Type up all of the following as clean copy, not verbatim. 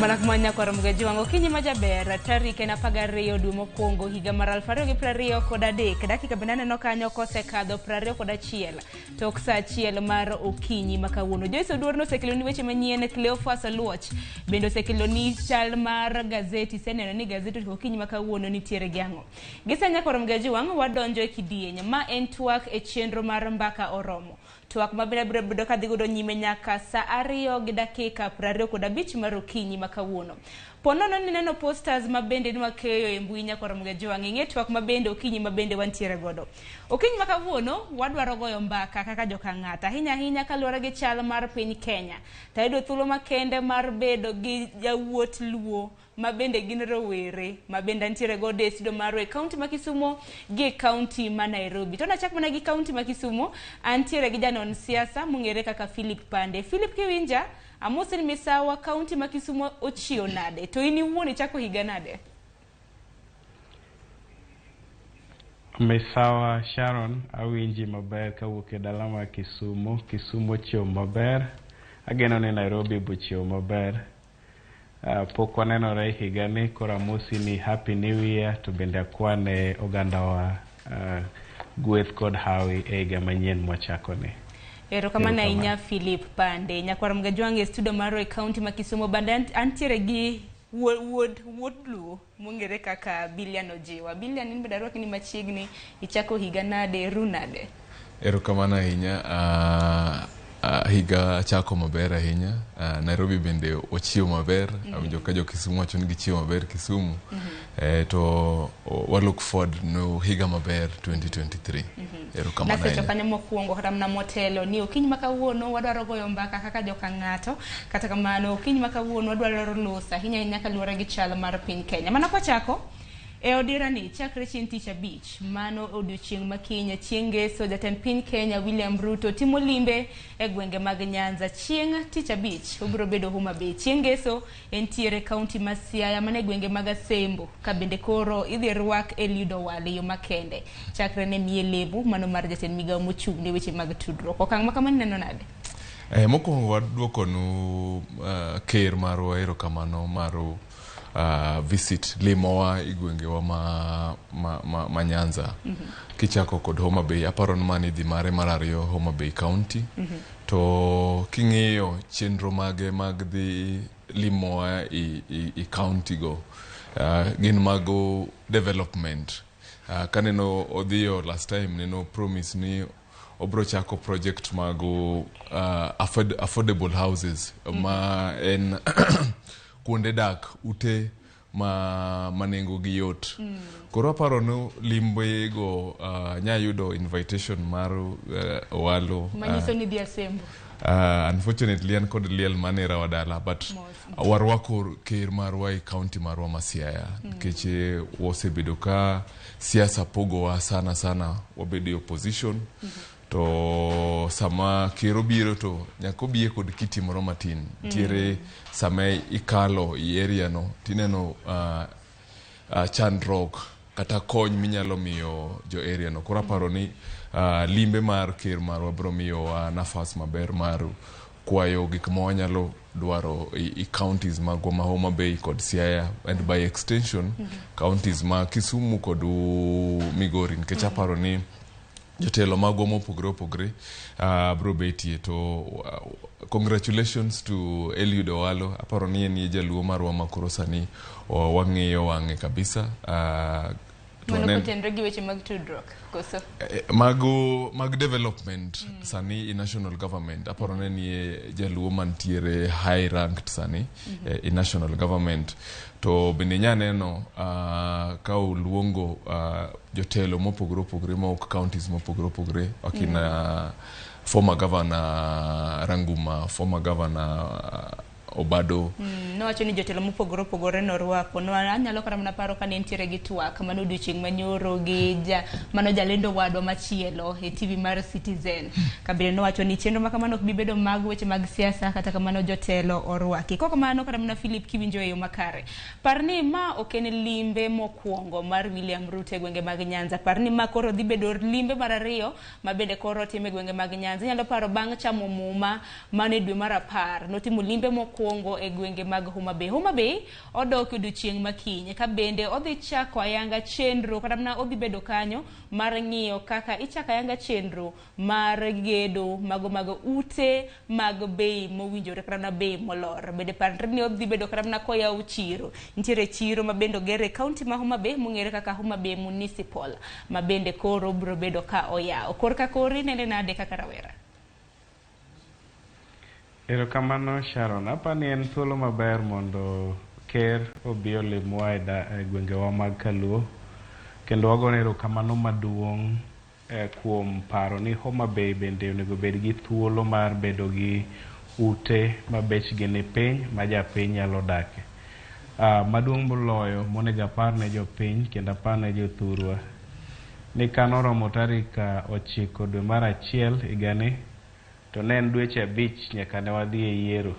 Mana kuma nyakwar Mugaji wango okinyi ma jaber tarik en 12 dwe mokwongo higa mar 2023 dakika bende aneno kanyo kosekadho 21 tok saa achiel mar okinyi ma kawuono. Joyce Oduor nosekeloni weche manyien, Cleophas Oluoch bende osekeloni chal mar gazeti, iseneno ni gazeti okinyi ma kawuono nitiere gi ang'o. Gi sani nyakwar Mugaji wang' wadonjo e kidieny ma en twak e chenro mar Mbaka Oromo. Twak ma bende abiro bedo kadhi godo nyime nyaka saa ariyo gi dakika 25 mar okinyi ma kawuono. Po nono ni neno posters ma bende nwakeyo e mbui nyakwar Mugaji wang' ing'e twak ma bende okinyi ma bende wantiere godo. Okinyi ma kawuono wadwaro goyo mbaka kaka joka ng'ato ahinya ahinya kaluwore gi chal mar piny Kenya. Tayudo thuolo makende mar bedo gi jawuot Luo ma bende gin rowere ma bende antiere godo e studio marwa e kaunti ma Kisumo gi e kaunti ma Nairobi. To nachak mana gi kaunti ma Kisumo, antiere gi janon siasa mong'ere kaka Philip Pande. Philip kiwinja, amosi ni misawa kaunti ma Kisumo ochiew nade? To in iwuon ichako higa nade? Misawa Sharon, awinji maber kawuok e dala mar Kisumo. Kisumo ochiew maber. Ageno ni Nairobi bochiew maber. Pok wanenore higani koro amosi ni happy new year to bende akwane ogandawa gweth kod hawi e higa manyien mwachakoni. Erokamano ahinya Philip Pande. Nyakwar Mgajwang' e studio marwa e kaunti ma Kisumo bende antiere gi wuod wuod Luo mong'ere kaka Bilian Ojiwa. Bilian in bende arwaki ni machiegni, ichako higa nade, ru nade? Erokamano ahinya. Higa chako maber ahinya. Nairobi bende ochiew maber. Awinjo ka jo Kisumu wacho ni gichiew maber Kisumu. To wa look forward no higa maber 2023. Erokamano Nasecho ahinya. kanyo mokwongo kata mana motelo ni okinyi ma kawuono wadwaro goyo mbaka kaka joka ng'ato. Kata kamano okinyi ma kawuono wadwaro loso ahinya ahinya kaluwore gi chal mar piny Kenya. Mana kwachako e odira ni chakre chieng' tich abich mano odiochieng' ma kiny chieng' ngeso jatend piny Kenya William Ruto timo limbe e gwenge mag Nyanza. Chieng' tich abich obiro bedo Homa Bay. Chieng' ngeso entiere kaunti ma Siaya mana e gwenge mag Asembo ka bende koro idhi rwak Eliud Owalo e yo makende chakre ne miye lemo mano mar jatend migawo mochung' ne weche mag tudruok. Okang' ma kamano ineno nade? Mokwongo waduokonu ker marwa erokamano mar visit limowa e gwengewa ma Nyanza. Kichako kod Homa Bay, aparo ni mano idhi mare mar ariyo Homa Bay County. To king'iyo chenro mage mag dhi limowa i county go, gin mago development. Kaneno odhiyo last time neno promise ni obro chako project mago affordable houses ma en kuonde dak ute ma nengo gi yot. Koro aparo ni limbe go nya yudo invitation mar Owalo. Manyiso ni dhi Asembo. Unfortunately an kod liel manera wa dala but warwako ker marwa e county marwa ma Siaya nikech wasebedo ka siasa pogowa sana sana wabedo e opposition to sama ker obiro to nyaka obiye kod kiti moro matin. Nitiere sama ikalo i area no tineno chandruok kata kony minyalo miyo jo area no. Koro aparo ni limbe mar ker marwa biro miyowa nafas maber mar kwayo gik ma wanyalo dwaro i counties magwa ma Homa Bay kod Siaya and by extension counties ma Kisumu kod Migori nikech aparo ni jotelo magwa mopogore opogore biro betie to congratulations to Eliud Owalo. Aparo ni en e jaluo marwa ma koro sani wang'iyo wang'e kabisa. To Mano kotenre gi weche mag tudruok koso? Mago mag development sani i national government aparo ni nie jaluo mantiere high ranked sani i national government to bende inya neno ka oluongo jotelo mopogore opogore mawuok counties mopogore opogore akina former governor Ranguma, former governor Obado. Nowacho ni jotelo mopogore opogore norwako. No anyalo kata mana paro kane nitiere gi twak mano odiochieng' manyoro gi ja mano jalendo wadwa machielo e TV mar Citizen. Kabende nowacho ni chenro ma kamano ok bi bedo mag weche mag siasa kata kamano jotelo orwaki. Kok kamano kata mana Philip kiwinjo e yo makare. Par ni ma ok en limbe mokwongo mar William Ruto e gwenge mag Nyanza. Par ni ma koro dhi bedo limbe mar ariyo ma bende koro otimo e gwenge mag Nyanza. Inyalo paro bang' chamo muma mano e dwe mar 10 notimo limbe mokwongo e gwenge mag Homa Bay. Homa Bay odok e odiochieng' ma kiny ka bende odhi chako ayanga chenro kata mana odhi bedo kanyo mar ng'iyo kaka ichako ayanga chenro mar gedo mago mag ute mag bei mowinjore kata mana bei molor. Bende parre ni odhi bedo kata mana koyawo chiro. Nitiere chiro ma bende oger e kaunti ma Homa Bay mong'ere kaka Homa Bay Municipal ma bende koro biro bedo ka oyawo. Korka kori nene nade kaka rawera? Erokamano Sharon, apa ni en thuolo maber mondo ker obi olimwa e gwengewa mag Kaluo kendo wagone erokamano maduong' kuom paro ni Homa Bay bende onego bed gi thuolo mar bedo gi ute ma bechgi ni piny ma japiny nyalo dake. Maduong' moloyo monego apar ne jopiny kendo apar ne jothurwa ni kanoromo tarik 9 dwe mar 1 higani to ne en dweche 5 nyaka ne wadhi e yiero.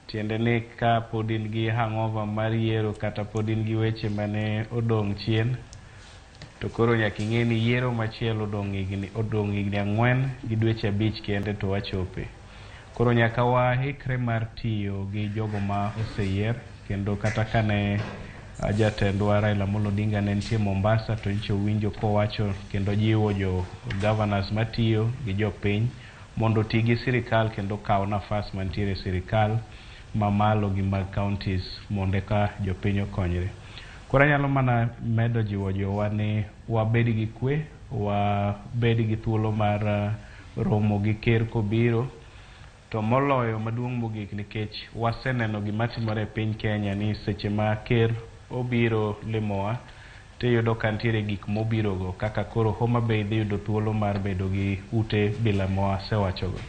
Tiende ni ka pod in gi hangover mar yiero kata pod in gi weche mane odong' chien, to koro nyaka ing'e ni yiero machielo odong' higni 4 gi dweche 5 kende to wachope. Koro nyaka waikre mar tiyo gi jogo ma oseyier kendo kata kane jatendwa Raila Amolo Odinga ne nitie Mombasa to nyicha owinjo kowacho kendo jiwo jo governors matiyo gi jopiny mondo oti gi sirikal kendo kaw nafas mantiere e sirikal mamalo gi mag counties mondo eka jopiny okonyre. Koro anyalo mana medo jiwo jowa ni wabed gi kwe, wabed gi thuolo mar romo gi ker kobiro, to moloyo maduong' mogik nikech waseneno gima timore e piny Kenya ni seche ma ker obiro limowa tiyudo ka nitiere gik mobirogo kaka koro Homa Bay dhi yudo thuolo mar bedo gi ute bila mwasewachogo.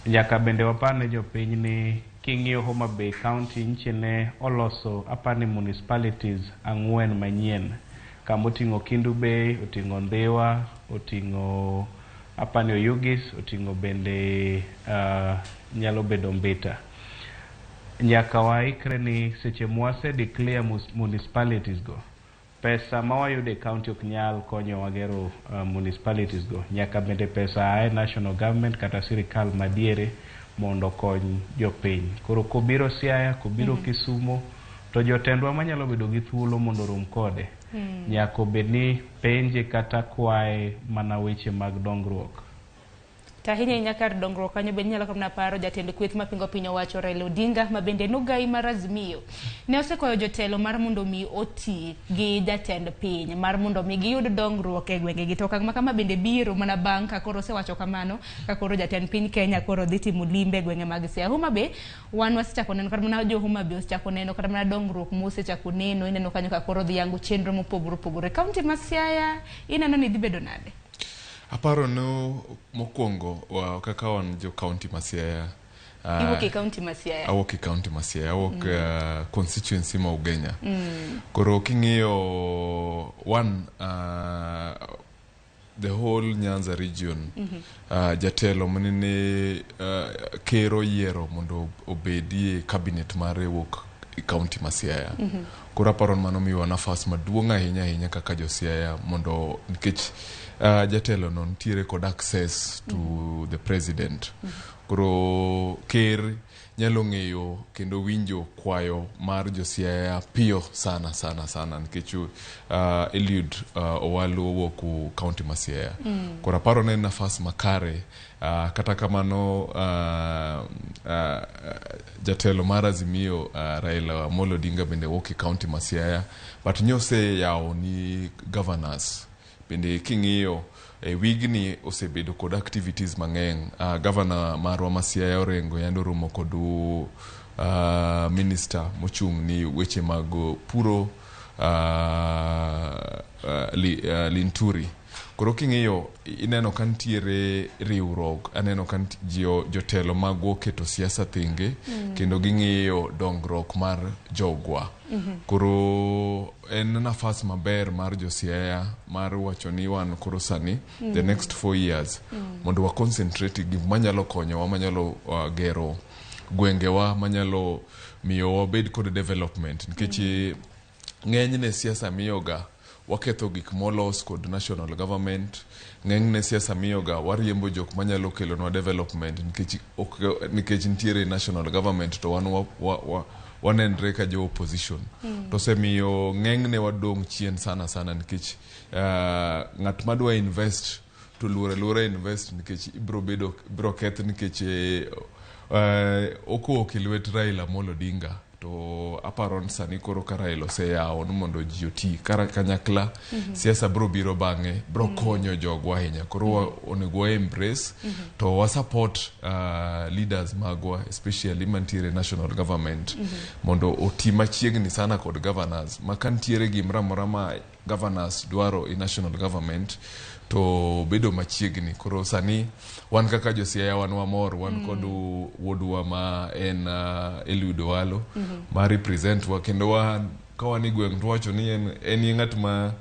Nyaka bende wapar ne jopiny ni king'iyo Homa Bay County nyiche ne oloso apani municipalities 4 manyien kamoting'o Kendu Bay, oting'o Ndhiwa, oting'o apani Oyugis, oting'o bende nyalo bedo Mbita. Nyaka waikre ni seche mwase declare municipalities go, pesa ma wayudo e county ok nyal konyowa gero municipalities go. Nyaka bende pesa ae national government kata sirikal madiere mondo okony jopiny. Koro kobiro Siaya, kobiro Kisumo, to jotendwa manyalo bedo gi thuolo mondo orom kode, nyaka obed ni penje kata kwaye mana weche mag dongruok. To ahinya ahinya kar dongruok kanyo bende inyalo mana paro jatend kweth mapingo piny owacho Raila Odinga ma bende en ogai mar Azimio ne osekwayo jotelo mar mondo mi oti gi jatend piny mar mondo mi giyud dongruok e gwengegi. To okang' ma kama bende biro mana bang' ka koro osewacho kamano ka koro jatend piny Kenya koro dhi timo limbe e gwenge mag Siaya. Homa Bay wan wasechako neno kata mana jo Homa Bay osechako neno kata mana dongruok mosechako neno, ineno kanyo ka koro dhi yango chenro mopogore opogore. Kaunti ma Siaya ineno ni dhi bedo nade? Aparo no mokwongo kaka wan jo county ma Siaya. Iwuok e county ma Siaya? Awuok e county ma Siaya, awuok constituency ma Ugenya. Koro king'iyo one the whole Nyanza region, jatelo manene ker oyiero mondo obedie cabinet mare wuok e county ma Siaya. Koro aparo ni mano miyowa nafas maduong' ahinya ahinya kaka jo Siaya mondo nikech jatelo no nitiere kod access to the president. Koro ker nyalo ng'eyo kendo winjo kwayo mar jo Siaya piyo sana sana sana nikech Eliud Owalo owuok county ma Siaya. Koro aparo ni en nafas makare. Kata kamano jatelo mar Azimio Raila Amolo Odinga bende wuok e county ma Siaya, but nyoseyawo ni governors bende king'iyo e wigni osebedo kod activities mang'eny. Governor marwa ma Siaya Orengo yande oromo kod minister mochung' ni weche mag puro Linturi. Koro king'iyo ineno ka nitiere riwruok, aneno ka jotelo magwa oketo siasa thenge kendo ging'iyo dongruok mar jogwa. Koro en nafas maber mar jo Siaya mar wacho ni wan koro sani the next 4 years mondo wa concentrate gik manyalo konyowa, manyalo gero gwengewa, manyalo miyo wabed kod development nikech ng'enyne siasa miyoga Waketho gik molos kod national government. Ng'enyne siasa miyoga wariembo jok manyalo kelonwa development nikech, ok, nikech nitiere national government to wan wanenre ka jo opposition. To osemiyo ng'enyne wadong' chien sana sana nikech ng'at madwa invest to luor aluora invest nikech ibro bedo ibro keth nikech okowuok e lwet Raila Amolo Odinga. To aparo ni sani koro ka Raila oseyawo ni mondo ji oti kara kanyakla, siasa bro biro bang'e, bro konyo jogwa ahinya. Koro onego wa embrace to wa support leaders magwa, especially mantiere national government, mondo oti machiegni sana kod governors ma ka nitiere gimoro amora ma governors dwaro e national government to bedo machiegni. Koro sani wan kaka josiaya wan wamor, wan kod wuodwa ma en Eliud Owalo ma represent wa, kendo wan ka wan e gweng' to wacho ni en e ng'at ma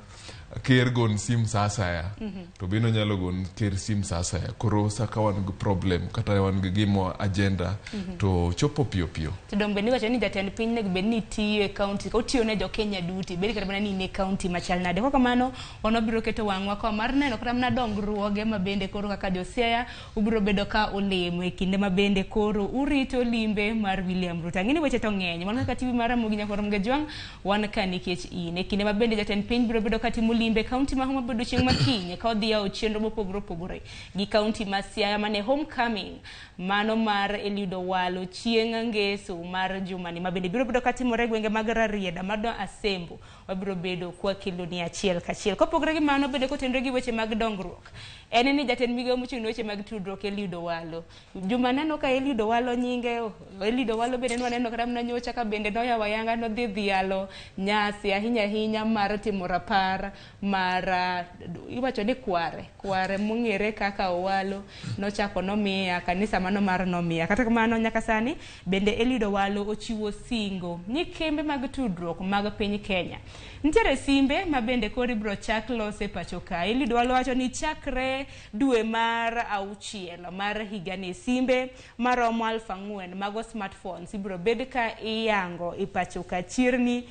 ker gon sim sa asaya to bende onyalo gon ker sim sa asaya. Koro sa ka wan gi problem kata wan gi gimo agenda to chopo piyo piyo. To dong bende iwacho ni jatend piny nego bed ni tiyo e county, otiyo ne jo Kenya duto, bed kata mana ni in e county machal nade. Kok kamano, wan wabiro keto wang'wa koa mar neno kata mana dongruoge ma bende koro kaka jo Siaya ubiro bedo ka olemo e kinde ma bende koro urito limbe mar William Ruto. Ang'e ni weche to ng'eny. Wan kaka TV mar Ramogi Nyakwar Jwang', wan ka nikech in. E kinde ma bende jatend piny biro bedo ka timo limbe e county ma Homa Bay odiochieng' ma kiny ka odhi yawo chenro mopogore opogore gi county ma Siaya mane homecoming mano mar Eliud Owalo chieng' ngeso mar jumani ma bende biro bedo katimore e gwenge mag Rarieda mano Asembo. Wabiro bedo kwakeloni achiel kachiel. Kopogore gi mano bende kotenore gi weche mag dongruok, en ni jatend migawo mochung' ne weche mag tudruok Eliud Owalo. Juma neno ka Eliud Owalo nyinge, Eliud Owalo bende nwaneno kata mana nyocha ka bende noyawo ayanga nodhi dhialo nyasi ahinya ahinya mar timo rapar mar iwacho ni kware mong'ere kaka Owalo nochako nomiya kanisa mano mar nomiya. Kata kamano nyaka sani bende Eliud Owalo ochiwo singo ni kembe mag tudruok mag piny Kenya nitiere simbe ma bende koro ibiro chak los e pacho ka. Eliud Owalo wacho ni chakre dwe mar auchiel mar higani simbe maromo 4,000 mago smartphones ibiro bed ka iyango e pacho ka, chirni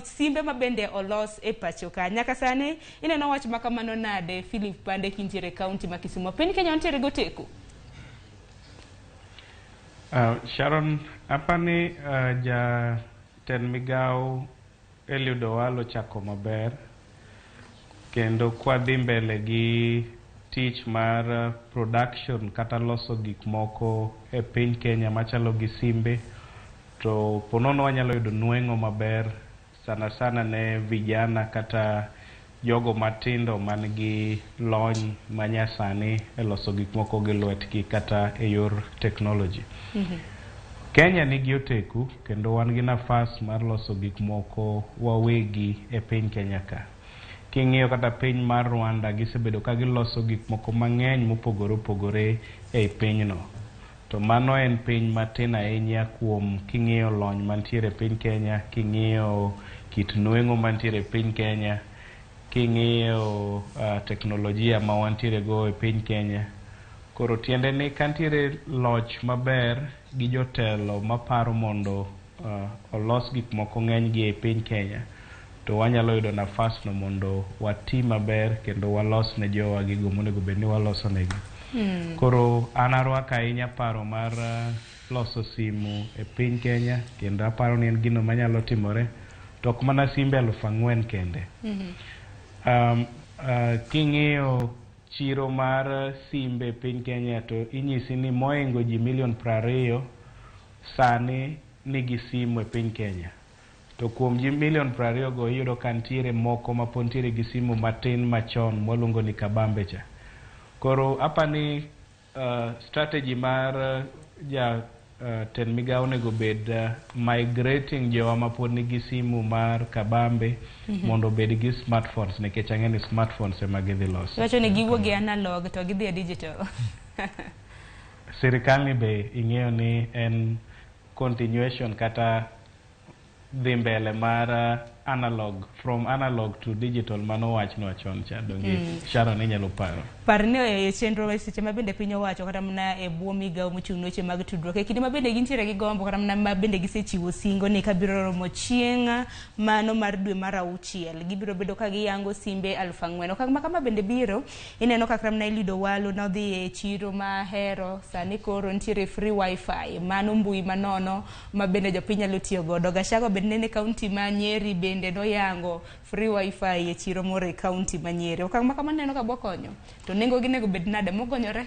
simbe ma bende olos e pacho ka. Nyaka sani ineno wach ma kamano nade, Philip Pande, kintiere county ma Kisumu? Piny Kenya wantiere goteko. Sharon, apani jatend migawo Eliud Owalo chako maber kendo kwadhi mbele gi tich mar production kata loso gik moko e piny Kenya machalo gi simbe, to ponono wanyalo yudo nweng'o maber sana sana ne vijana kata jogo matindo man gi lony manyasani e loso gik moko gi lwetgi kata e yor technology. Kenya nigi oteku kendo wan gi nafas mar loso gik moko wawegi e piny Kenya ka. King'iyo kata piny mar Rwanda, gisebedo ka giloso gik moko mang'eny mopogore opogore ei pinyno. To mano en piny matin ahinya kuom king'iyo lony mantiere e piny Kenya, king'iyo kit nweng'o mantiere e piny Kenya, king'iyo teknolojia ma wantiere go e piny Kenya. Koro tiende ni kantiere loch maber gi jotelo maparo mondo olos gik moko ng'eny gi e piny Kenya, to wanyalo yudo nafas no mondo wati maber kendo walos ne jowa gigo monego bed ni waloso negi. Koro an arwako ahinya paro mar loso simu e piny Kenya, kendo aparo ni en gino manyalo timore, to ok mana simbe 4,000 kende. King'iyo chiro mar simbe e piny Kenya to inyisi ni mohingo ji milion 20 sani nigi simu e piny Kenya. To kuom ji milion 20 go iyudo ka nitiere moko ma pod nitiere gi simu matin machon mwaluongo ni kabambe cha. Koro apani strategy mar ja tend migawo onego bed migrating jowa mapod nigi simu mar kabambe mondo obed gi smartphones, nikech ang'e ni smartphones ema gidhi loso. Iwacho ni giwuok e analog to gidhi e digital. Sirikal ni be ing'eyo ni en continuation kata dhi mbele mar analog, from analog to digital mano wachnwa chon cha donge. Sharon, inyalo paro. Par ni e chenro e seche ma bende piny owacho kata mana e bwo migawo mochung' ne weche mag tudruok e kinde ma bende gintiere gi gombo kata mana ma bende gisechiwo singo ni kabiro romo chieng' mano mar dwe mar auchiel gibiro bedo ka giyango simbe 4,000. Okang' ma kama bende biro ineno kaka mana Eliud Owalo nodhi e chiro ma Ahero, sani koro nitiere free wifi, mano mbui manono ma bende jopiny nyalo tiyo godo. Gachagua bende nene kaunti ma Nyeri bende noyango free wifi e chiro moro e kaunti ma Nyeri. Okang' ma kama neno ka bokonyo to nengo gi nego bed nade mogonyore?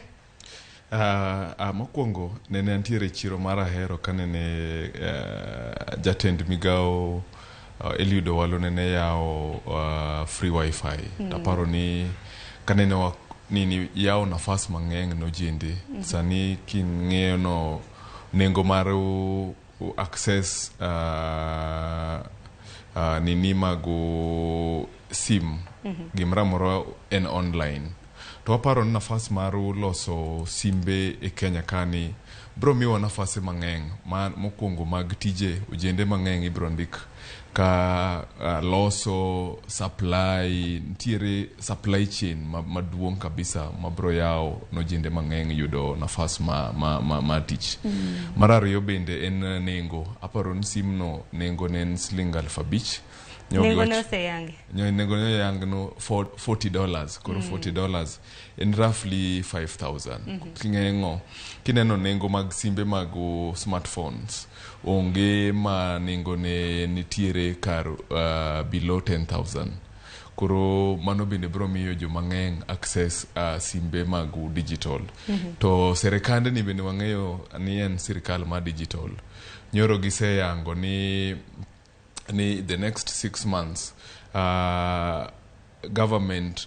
Mokwongo nene antiere e chiro mar Ahero ka nene jatend migawo Eliud Owalo nene yawo free wifi. Taparo ni kanene wa nini yawo nafas mang'eny nojende. Sani king'iyo no nengo mar access nini mag sim, gimoro amora en online. To waparo ni nafas mar loso simbe e Kenya kani bro miwa nafase mang'eny ma mokwongo mag tije ojende mang'eny ibro ndik ka loso supply, nitiere supply chain maduong' kabisa ma bro yawo nojende mang'eny yudo nafas ma tich. Mar ariyo bende en nengo. Aparo ni sim no nengo ne en siling 5,000. Nengo ne oseyangi. Nengo ne oyang no $40. Koro $40 en roughly 5000. King'eng'o kineno nengo mag simbe mag smartphones, onge ma nengo ne nitiere kar below 10,000. Koro mano bende biro miyo joma ng'eny access simbe mag digital. To serikande ni bende wang'eyo ni en sirikal ma digital. Nyoro giseyango ni the next 6 months government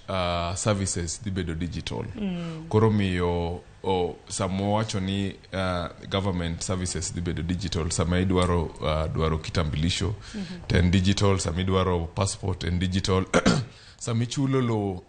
services dhi bedo digital. Koro miyo sama wacho ni government services dhi bedo digital, sama idwaro dwaro kitambulisho to en digital, sama idwaro passport en digital, sama ichulo lowo,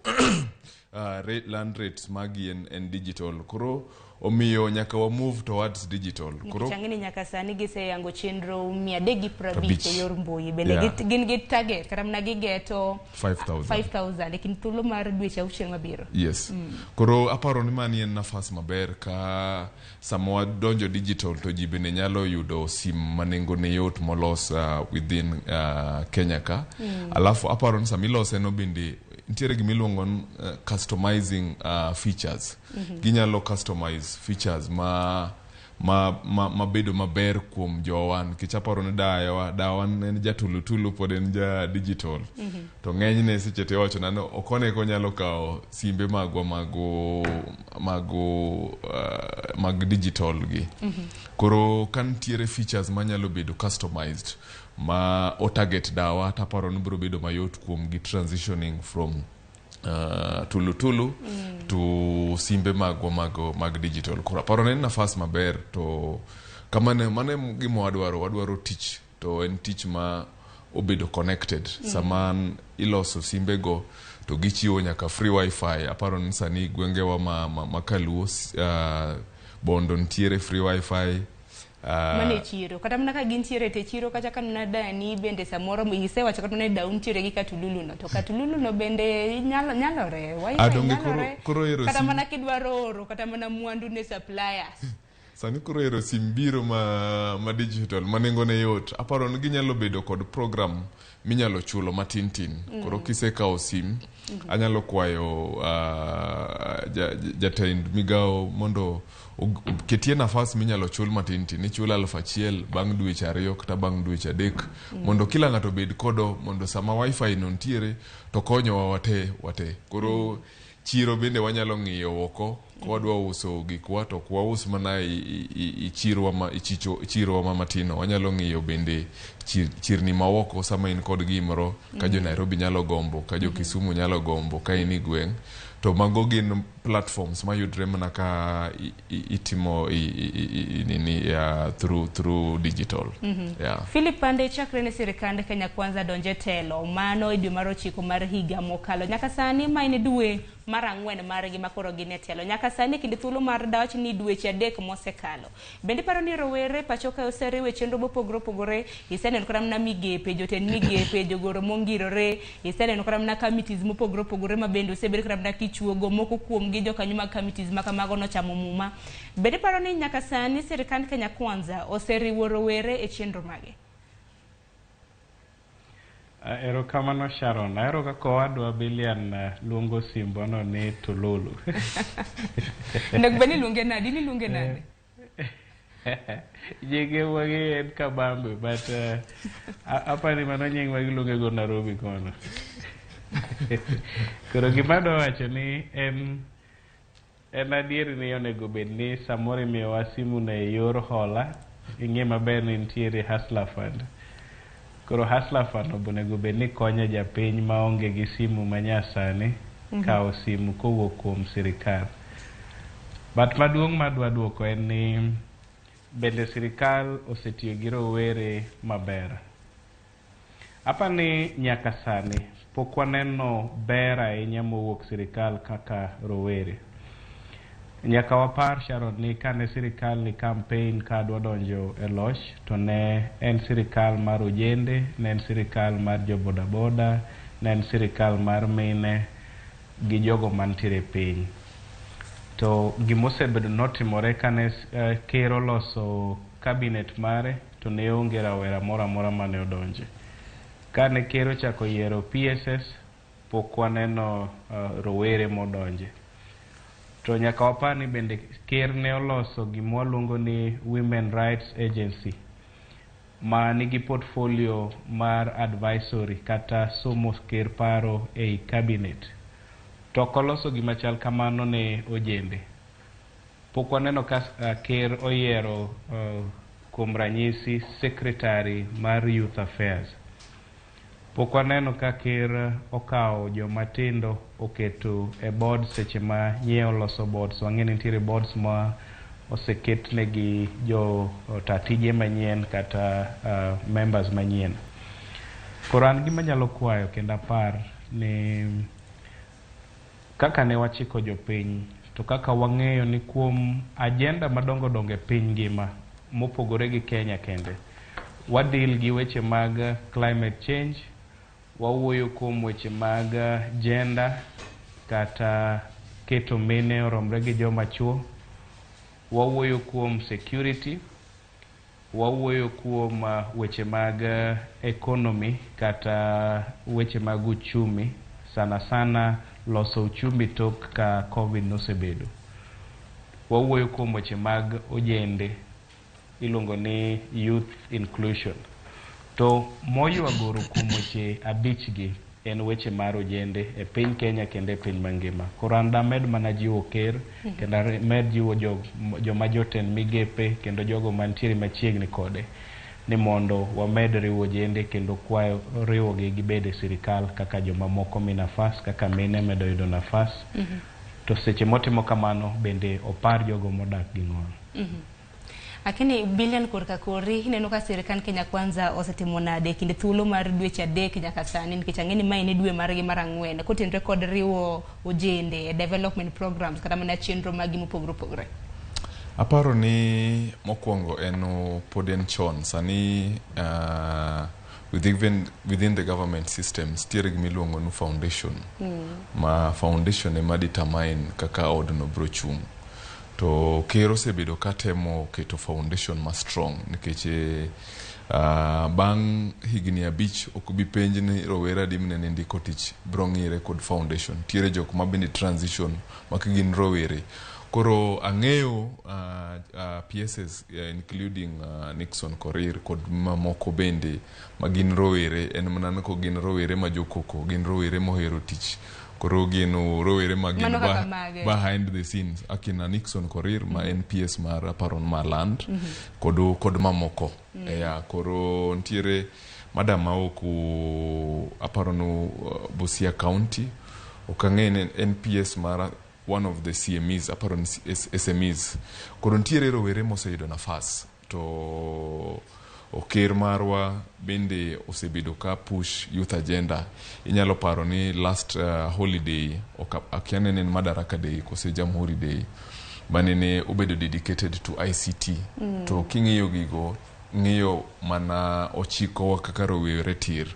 land rates magi en digital. Koro omiyo nyaka wa move towards digital. Koro Nikech ang'e ni nyaka sani giseyango chenro 350 e yor mbui bende. Gin gi target kata mana gigeto 5,000. 5000 e kind thuolo mar dweche 6 mabiro. Yes. Koro aparo ni mani en nafas maber ka sama wadonjo digital to ji bende nyalo yudo sim ma nengone yot molos within Kenya ka. Alafu aparo ni sama ilose no bende nitiere gimiluongo ni customizing features. Ginyalo customize features ma bedo maber kuom jowa, nikech aparo ni dawa en jatulutulu pod en ja digital, to ng'enyne seche te iwacho na ni okone konyalo kawo simbe magwa mag digital gi. Koro ka nitiere features manyalo bedo customized ma otarget dawa, taparo ni biro bedo mayot kuom gi transitioning from tulutulu to simbe magwa mag digital. Koro aparo ni en nafas maber to kamano mano e gima wadwaro. Wadwaro tich to en tich ma obedo connected. Sama iloso simbego to gichiwo nyaka free wifi. Aparo ni sani gwengewa ma kaluo, Bondo nitiere free wifi. Mano e chiro kata mana ka gintiere te chiro kacha ka nena dani bende samoro isewacho kata mana ni dau nitiere gi katululu no, to katululu no bende nyalore wifi Ah, donge koro- nyalore koro ero kata mana kidwaro oro kata mana mwandu ne suppliers. Sani koro ero sim biro ma digital ma nengone yot. Aparo ni ginyalo bedo kod program minyalo chulo matin tin. Koro kisekawo sim, anyalo kwayo jatend migawo mondo ketie nafas minyalo chul matin tin. Ichulo 1,000 bang' dweche 2 kata bang' dweche 3 mondo kila ng'ato obed kodo, mondo sama wifi no nitiere to konyowa wate wate. Koro chiro bende wanyalo ng'iyo oko ka wadwa uso gikwa to ok waus mana i chirwa ma i chirowa ma matino. Wanyalo ng'iyo bende chirni maoko sama in kod gimoro ka jo Nairobi nyalo gombo, ka jo Kisumu nyalo gombo, ka in e gweng' to mago gin platforms mayudre mana ka itimo nini through digital. Yeah. Philip Pande, chakre ne sirikand Kenya Kwanza donje telo mano e dwe mar 9 mar higa mokalo nyaka sani, ma en dwe mar 4 margi ma koro gin e telo, nyaka sani kinde thuolo mar dawach ni dweche 3 mosekalo, bende iparo ni rowere pacho ka oseriwe chenro mopogore opogore? Iseneno kata mana migepe jotend migepe, jogoro mongirore, iseneno kata mana committees mopogore opogore ma bende osebed kata mana kichuogo moko kuomgi jokanyo mag committees ma kamago nochamo muma. Bende iparo ni nyaka sani sirikand Kenya Kwanza oseriwo rowere e chenro mage? Erokamano Sharon. Ahero kaka owadwa Bilian luongo simbwano ni Tululu. Onego bed ni iluonge nade? In iluonge nade? Nyinge wang'e en Kabambe, but apani mano nying ma giluonge go Nairobi kono. Koro gima adwa wacho ni en adier ni onego bed ni samoro imiyowa simu no e yor hola, ing'e maber ni nitiere Hustler Fund. Koro Hustler Fund onego bed ni konyo japiny maonge gi simu manyasani kawo simu kowuok kuom sirikal. But maduong' madwa duoko en ni bende sirikal osetiyo gi rowere maber. Apani nyaka sani pok waneno ber ahinya mowuok sirikal kaka rowere. Nyaka wapar Sharon ni kane sirikal ni campaign ka dwa donjo e loch to ne en sirikal mar ojende, ne en sirikal mar jo bodaboda, ne en sirikal mar mine gi jogo mantiere piny. To gimosebedo notimore kane ker oloso cabinet mare to ne onge rawera moro amora mane odonje. Kane ker ochako yiero PSS, pok waneno rowere modonje. To nyaka wapar ni bende ker ne oloso gima waluongo ni Women Rights Agency ma nigi portfolio mar advisory kata somo ker paro ei cabinet. To ok oloso gima chal kamano ne ojende. Pok waneno ka ker oyiero kuom ranyisi secretary mar Youth Affairs. Pok waneno ka ker okawo joma tindo oketo e board seche ma nye oloso boards. Wang'e ni nitiere boards ma oseketnegi jo ta tije manyien kata members manyien. Koro an gima anyalo kwayo kendo apar ni kaka ne wachiko jopiny to kaka wang'eyo ni kuom agenda madongo dongo e piny ngima mopogore gi Kenya kende, wadil gi weche mag climate change, wawuoyo kuom weche mag gender kata keto mine oromre gi joma chuo, wawuoyo kuom security, wawuoyo kuom weche mag economy kata weche mag uchumi, sana sana loso uchumi tok ka COVID nosebedo. Wawuoyo kuom weche mag ojende iluongo ni youth inclusion. To moywa goro kuom weche 5 gi en weche mar ojende e piny Kenya kendo e piny mangima. Koro an damed mana jiwo ker kendo amed jiwo joma jotend migepe kendo jogo mantiere machiegni kode ni mondo wamed riwo ojende kendo kwayo riwogi gibed e sirikal kaka joma moko mi nafas kaka mine medo yudo nafas. To seche motimo kamano bende opar jogo modak gi ng'ol. Lakini Bilian korka kori ineno ka sirikand Kenya Kwanza osetimo nade kinde thuolo mar dweche 3 nyaka sani, nikech ang'e ni mae en dwe margi mar 4 kotenore kod riwo ojende e development programs kata mana chenro magi mopogore opogore? Aparo ni mokwongo en pod en chon sani, within the government systems nitiere gima iluongo ni foundation. Ma foundation ema determine kaka odno biro chung'. To ker osebedo katemo keto foundation ma strong nikech bang' higni 5 ok bi penj ni rowere adi mane ndiko tich biro ng'ire kod foundation. Nitiere jok ma bende transition ma gin rowere. Koro ang'eyo PSS including Nixon Korir kod mamoko bende ma gin rowere, en mana ni ko gin rowere ma jokoko, gin rowere mohero tich. Koro gin rowere ma gin behind the scenes akina Nixon Korir ma en PS mar aparo ma land kod mamoko. Yeah, koro nitiere madam ma ok aparo no Busia County ok ang'e ni en PS mar one of the CMEs, aparo ni SMEs. Koro nitiere rowere moseyudo nafas to ker marwa bende osebedo ka push youth agenda. Inyalo paro ni last holiday, akia ni ne en Madaraka Day kose Jamhuri Day, manene obedo dedicated to ICT. To king'iyo gigo, ng'iyo mana ochikowa kaka rowere tir.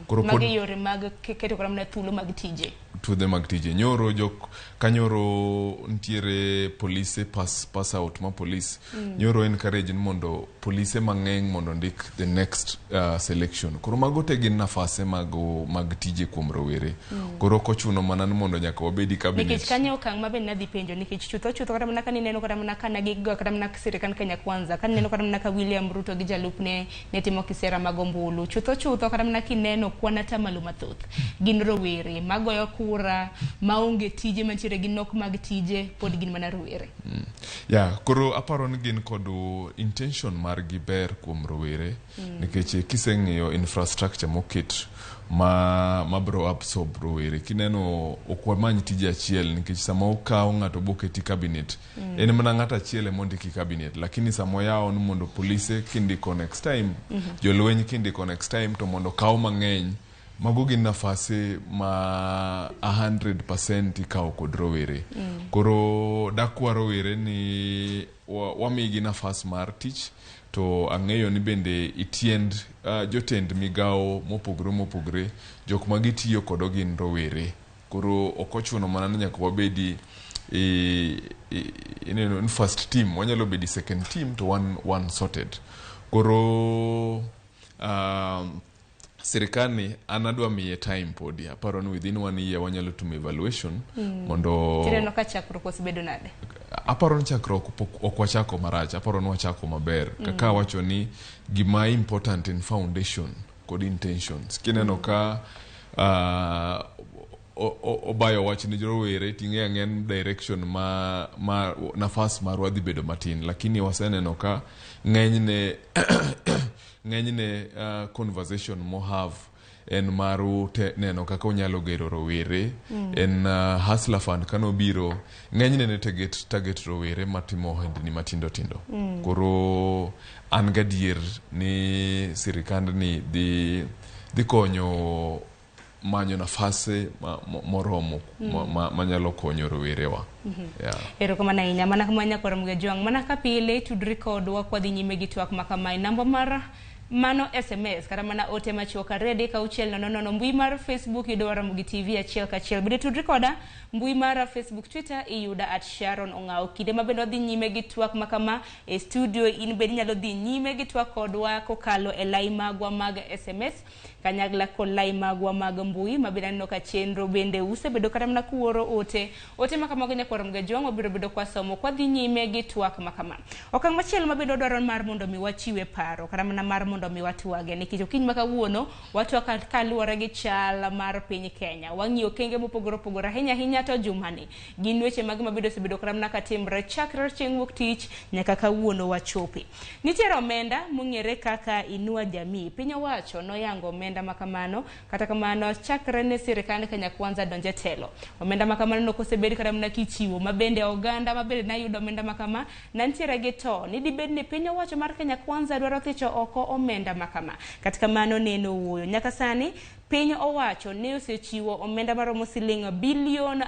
Koro pod Magi yore mag keto kata mana thuolo mag tije. Thuodhe mag tije. Nyoro jok kanyoro nitiere polise pass out ma police. Nyoro encourage ni mondo polise mang'eny mondo ndik the next selection. Koro mago te gin nafase mag tije kuom rowere. Koro ok ochuno mana ni mondo nyaka wabedi cabinet. Nikech kanyo okang' ma bende nadhi penjo, nikech chutho chutho kata mana kanineno kata mana ka nagigo kata mana sirikand Kenya Kwanza, kanineno kata mana ka William Ruto gi jalupne ne timo kisera mag ombulu, chutho chutho kata mana kineno kwan atamalo mathoth gin rowere magoyo kura, maonge tije, mantiere gi nok mag tije, pod gin mana rowere. Ya, koro aparo ni gin kod intention margi ber kuom rowere, nikech kiseng'iyo infrastructure moket ma bro absorb rowere, kineno ok wamany tije achiel, nikech sama okaw ng'ato boketi cabinet, en mana ng'ato achiel ema ondiki cabinet, lakini sama oyawo ni mondo polise kindiko next time, jolweny kindiko next time, to mondo kaw mang'eny, mago gin nafase ma 100% ikawo kod rowere. Koro dakwa rowere ni wamigi nafas mar tich, to ang'eyo ni bende itiend jotend migawo mopogore mopogore, jok ma gitiyo kodo gin rowere. Koro ok ochuno mana ni nyaka wabedi ineno ni first team, wanyalo bedi second team to wan sorted. Koro sirikal ni an adwa miye time podi, aparo ni within one year wanyalo timo evaluation mondo Tineno ka chakruok osebedo nade? Aparo ni chakruok pok ok wachako marach, aparo ni wachako maber. Kaka awacho ni gima important in foundation kod intentions, kineno ka obayo wach ni rowere, ting'eyo ang'eya ni direction ma nafas marwa dhi bedo matin, lakini waseneno ka ng'enyne conversation mo have en mar neno kaka onyalo gero rowere. En Hustler Fund kanobiro, ng'enyne ne target rowere matimo ohendni matindo tindo. Koro an gadier ni sirikandni dhi konyo manyo nafase moromo manyalo konyo rowerewa. Yeah. Erokamano ahinya mana kama nyakwar Mgejwang', mana ka pile tudri kodwa kwadhi nyime gi twak ma kamae. Namba mar mano SMS kata mana ote machuok 23600, mbui mar Facebook yudo Ramogi TV achiel kachiel. Bende tudri koda mbui mar Facebook, Twitter iyuda at Sharon Ong'awo. Kinde ma bende wadhi nyime gi twak ma kama e studio, in bende inyalo dhi nyime gi twak kodwa kokalo e lai magwa mag SMS kanyakla kod lai magwa mag mbui, ma bende aneno ka chenro bende usebedo kata mana kuoro ote ote ma kamago. Nyakwar Mgejwang', wabiro bedo kwasomo kwadhi nyime gi twak ma kama. Okang' machielo ma bende wadwaro mar mondo mi wachiwe paro kata mana mar mondo mi watwage, nikech okinyi ma kawuono watwak kaluwore gi chal mar piny Kenya, wang'iyo okenge mopogore opogore, ahinya ahinya to jumani gin weche mage mabende osebedo kata mana katimre chakre chieng' wuok tich nyaka kawuono wachopi. Nitiere omenda mong'ere kaka Inua Jamii. Piny owacho noyango omenda makamano, kata kamano chakre ne sirikand Kenya Kwanza donje telo, omenda makamano nokosebed kata mana kichiwo, mabende oganda mabende nayudo omenda makama nantiere gi to ni dibed ni piny owacho mar Kenya Kwanza dwaro thicho oko omenda makama. Kata kamano neno wuoyo nyaka sani piny owacho ne osechiwo omenda maromo siling bilion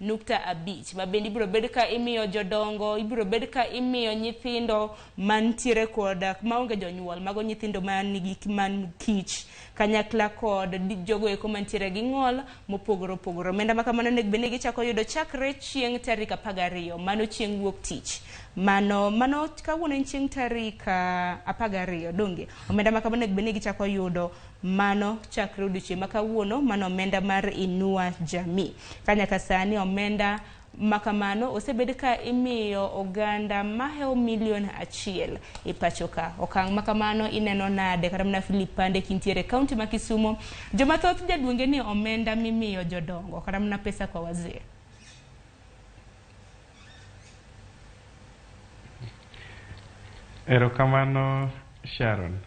8.5, ma bende ibiro bed ka imiyo jodongo, ibiro bed ka imiyo nyithindo mantiere kod maonge jonyuol, mago nyithindo man nigi man kich, kanyakla kod jogo eko mantiere gi ng'ol mopogore opogore. Omenda ma kamano onego bed ni gichako yudo chakre chieng' tarik 12, mano chieng' wuok tich, mano kawuono en chieng' tarik 12, donge omenda ma kamano onego bed ni gichako yudo mano chakre odiochieng' ma kawuono. Mano omenda mar Inua Jamii. Ka nyaka sani omenda makamano osebed ka imiyo oganda mahewo milion 1 e pacho ka. Okang' makamano ineno nade? Kata mana Philip Pande kintiere kaunti ma Kisumo, joma thoth jaduonge ni omenda mimiyo jodongo kata mana pesa kwa wazee. Erokamano Sharon.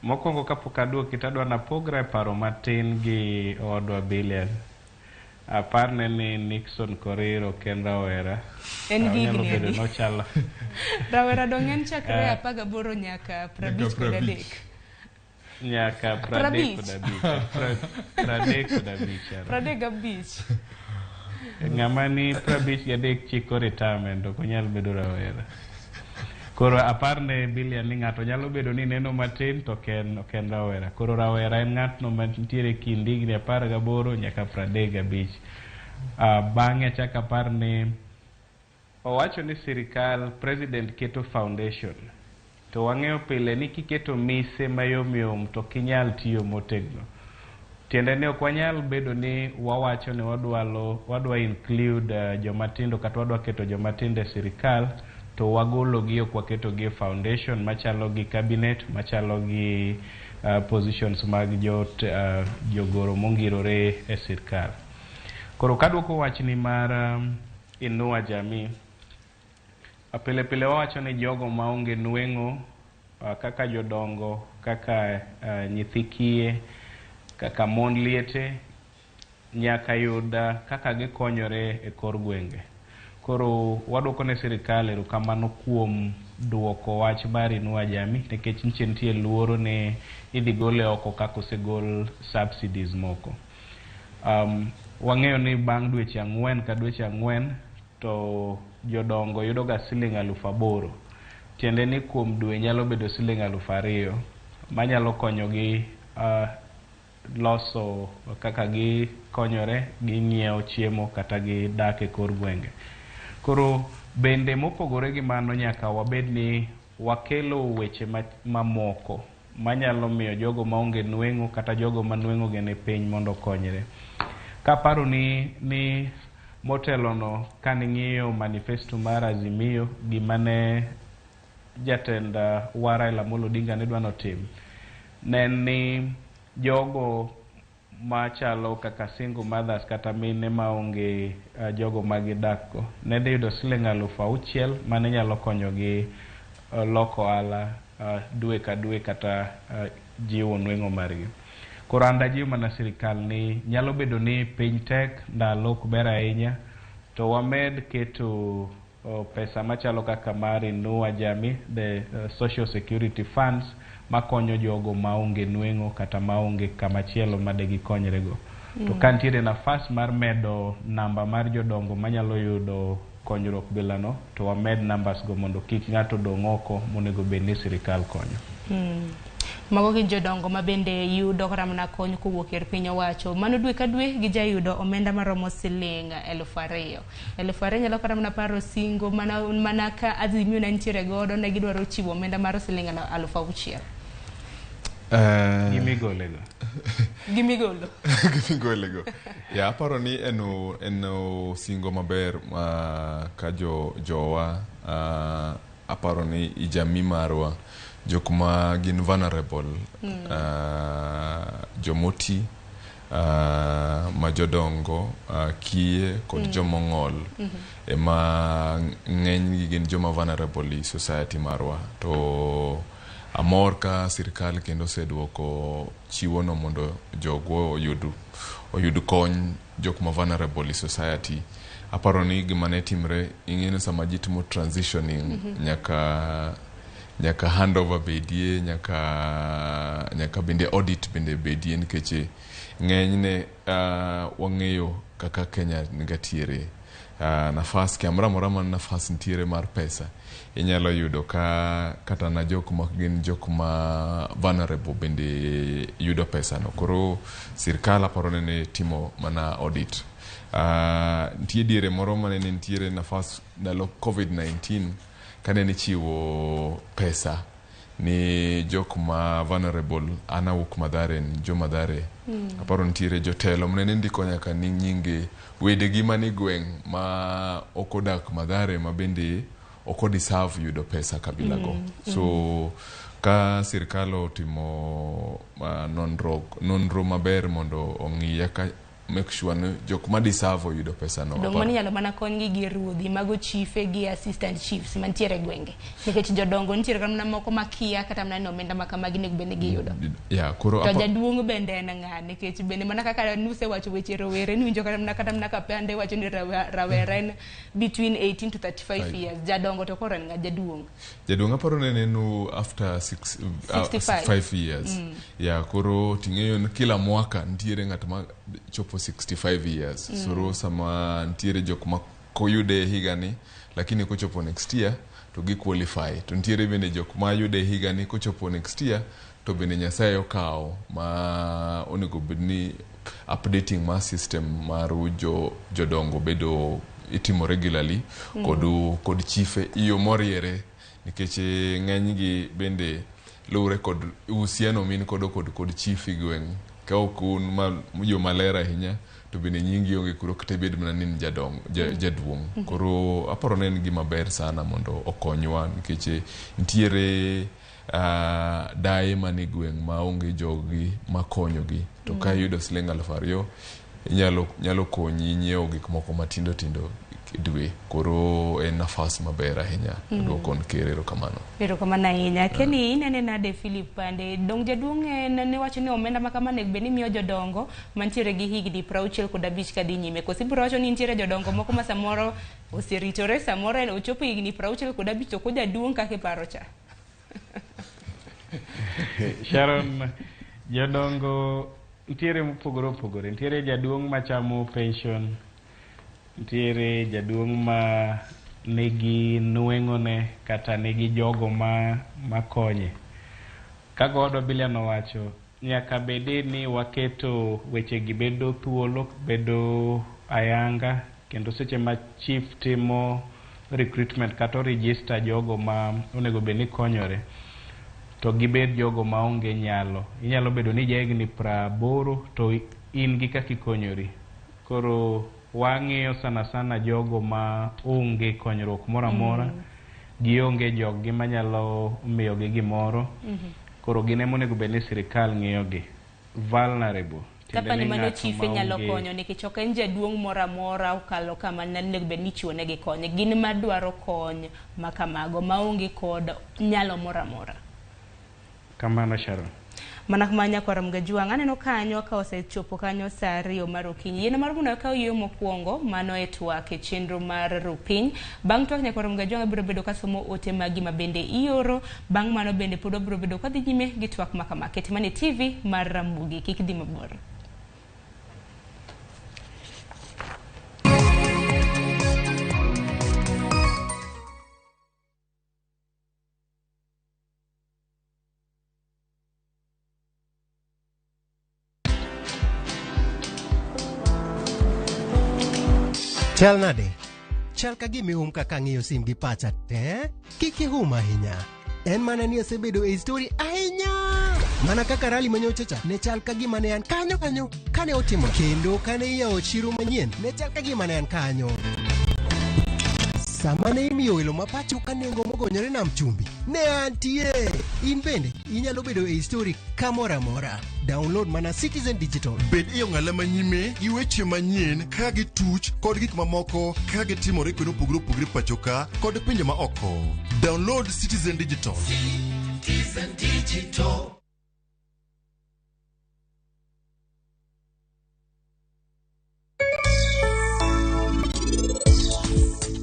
Mokwongo kapok aduoki to adwa napogra e paro matin gi owadwa Bilian. Aparne ni Nixon Korir ok en rawera. En gi Onyalo higni bedo adi? nochalo Rawera dong' en chakre Eh. 18 nyaka 53. Nyaka 35. 35. 35. Ng'ama ni 53 chiko retirement ok onyal bedo rawera. Koro aparne Bilian ni ng'ato nyalo bedo ni neno matin to ok en rawera. Koro rawera en ng'atno mantiere kind higni 18 nyaka 35. Bang'e achako apar ni owacho ni sirikal president keto foundation. To wang'eyo pile ni kiketo mise mayomyom to ok inyal tiyo motegno. Tiende ni ok wanyal bedo ni wawacho ni wadwa include jomatindo kata wadwa keto jomatindo e sirikal to wagologi ok waketogi e foundation machalo gi cabinet machalo gi positions mag jogoro mongirore e sirikal. Koro kaduoko wachni mar Inua Jamii, pile pile wawacho ni jogo maonge nweng'o kaka jodongo, kaka nyithi kiye, kaka mon liete, nyaka yud kaka gikonyore e kor gwenge. Koro waduoko ne sirikal erokamano kuom duoko wach mar Inua Jamii nikech nyiche nitie luoro ni idhi gole oko kaka osegol subsidies moko. Wang'eyo ni bang' dweche 4 ka dweche 4 to jodongo yudo ga siling 8,000. Tiende ni kuom dwe nyalo bedo siling 2,000 manyalo konyogi loso kaka gikonyore, ging'iewo chiemo kata gidak e kor gwenge. Koro bende mopogore gi mano nyaka wabed ni wakelo weche mamoko manyalo miyo jogo maonge nweng'o kata jogo ma nweng'o gi ni piny mondo okonyre. Kaparo ni motelono kaning'iyo manifesto mar Azimio, gima ne jatend wa Raila Amolo Odinga ne dwa notim, ne en ni jogo machalo kaka single mothers kata mine maonge jogo magidak go ne dhi yudo siling 6,000 mane nyalo konyogi loko ohala dwe ka dwe kata jiwo nweng'o margi. Koro an dajiw mana sirikal ni nyalo bedo ni piny tek, ndalo ok ber ahinya, to wamed keto pesa machalo kaka mar Inua Jamii, the social security funds makonyo jogo maonge nweng'o kata maonge kamachielo madegikonyre go. To ka nitiere nafas mar medo namba mar jodongo manyalo yudo konyruok bilano, to wamed numbers go mondo kik ng'ato dong' oko monego bed ni sirikal konyo. Mago gin jodongo ma bende yudo kata mana kony kowuok e piny owacho. Mano dwe ka dwe gijayudo omenda maromo siling 2,000. 2,000 nyalo kata mana paro singo mana ka Azimio ne nitiere godo ne gidwaro chiwo omenda mar siling 6,000. Gi migolego. Gi migolo. Gi migolego. Ya aparo ni eno singo maber ka jowa aparo ni i jamii marwa jok ma gin vulnerable, jomoti, ma jodongo, kiye kod jomong'ol ema ng'enygi gin joma vulnerable i society marwa. To amor ka sirikal kendo oseduoko chiwono mondo jogwo oyud kony jok ma vulnerable i society. Aparo ni gima ne timre, ing'eyo sama ji timo transitioning nyaka handover bedie, nyaka bende audit bende bedie, nikech ng'enyne wang'eyo kaka Kenya niga tiere. Nafas kamoro amora man nafas nitiere mar pesa inyalo yudo ka kata na jok ma gin jok ma vulnerable bende yudo pesa no. Koro sirikal aparo ni ne timo mana audit. Nitie diere moro mane nitiere nafas ndalo COVID-19 kane nichiwo pesa ni jok ma vulnerable. An awuok Mathare, jo Mathare. Aparo nitiere jotelo mane ndiko nyaka ni nyinge wedegi mane gweng' ma ok odak Mathare ma bende ok odeserve yudo pesa kabila go. So ka sirikal otimo nonro maber mondo ong'i kaka make sure ni jok ma deserve oyudo pesa no. Dong' mano inyalo mana konygi gi ruodhi mago chife gi assistant chiefs mantiere e gwenge nikech jodongo nitiere kata mana moko makia kata mana ni omenda ma kamagi onego bed ni giyudo. Yeah, koro To jaduong' bende en ng'a nikech bende mana kaka nusewacho weche rowere niwinjo kata mana Kapande wacho ni rawera en between 18 to 35 Five. years. Jadongo to koro en ng'a jaduong'? Jaduong' aparo ne neno after 65. 5 years. Yeah, koro ting'eyo ni kila mwaka nitiere ng'at ma chopo 65 years. Soro sama nitiere jok ma koyude higani, lakini kochopo next year to gi qualify. To nitiere bende jok ma yude higani, kochopo next year to bende Nyasaye okawo, ma onego bed ni updating mar system mar jo jodongo bedo itimo regularly kod chife iyo moriere, nikech ng'enygi bende luwre kod uhusiano min kodo kod chief e gweng'. Ka ok un ma jo maler ahinya to bende nyingi onge kuro, kata ibed mana ni in jadong, jaduong'. Koro aparo ni en gima ber sana mondo okonywa, nikech nitiere daye mane gweng' maonge joggi makonyogi, to ka iyudo siling 2000 inyalo nyalo konyi nyiewo gik moko matindo tindo e dwe. Koro en nafas maber ahinya. Duoko ker erokamano. Erokamano ahinya. Kenny, inene nade Philip Pande? Dong jaduong' en ne wacho ni omenda ma kama onego bed ni miyo jodongo mantiere gi higni 65 kadhi nyime. Koso ibiro wacho ni nitiere jodongo moko ma samoro oseritore, samoro en ochopo higni 65 to ok ojaduong' kaka iparo cha. Sharon, jodongo nitiere mopogore opogore. Nitiere jaduong' machamo pension, nitiere jaduong' ma nigi nweng'one kata nigi jogo ma makonye. Kaka owadwa Bilian owacho, nyaka bede ni waketo wechegi bedo thuolo, bedo ayanga, kendo seche ma chief timo recruitment kata o register jogo ma onego bed ni konyore, to gibed jogo maonge nyalo. Inyalo bedo ni jahigni 80 to in gi kaka ikonyori. Koro wang'iyo sana sana jogo ma onge konyruok moro amora, gionge joggi manyalo miyogi gimoro. Koro gin ema onego bed ni sirikal ng'iyogi. Vulnerable. Tiende Kapa ni ni mano ng'ato chife nyalo maonge- konyo nikech ok en jaduong' moro amora okalo kama onego bed ni ichiwonegi kony. Gin madwaro kony ma kamago maonge kod nyalo moro amora. Kamano, Sharon. Mana kama nyakwar Mgajuang' aneno kanyo ka osechopo kanyo saa 2 mar okinyi. Yien mar mondo akaw yueyo mokwongo mano e twak e chenro mar rupiny. Bang' twak, nyakwar Mgajuang', abiro bedo kasomo ote magi ma bende ioro. Bang' mano bende pod wabiro bedo kadhi nyime gi twak ma kama. Ket mana e TV mar Ramogi, kik dhi mabor. Chal nade? Chal ka gima ihum kaka ang'iyo sim gi pacha te. Kik ihum ahinya. En mana ni asebedo e story ahinya. Mana kaka rally manyocha cha ne chal ka gima ne an kanyo kanyo kane otimo, kendo kane iyawo chiro manyien ne chal ka gima ne an kanyo. Sama ne imiyo welo ma pacho ka nengo mogonyore nam chumbi ne antie. In bende inyalo bedo e story kamoro amora. Download mana Citizen Digital. Bed e ong'ala manyime gi weche manyien ka gituch kod gik mamoko ka gitimore kuonde mopogore opogore pacho ka kod pinje ma oko. Download Citizen Digital. Citizen Digital.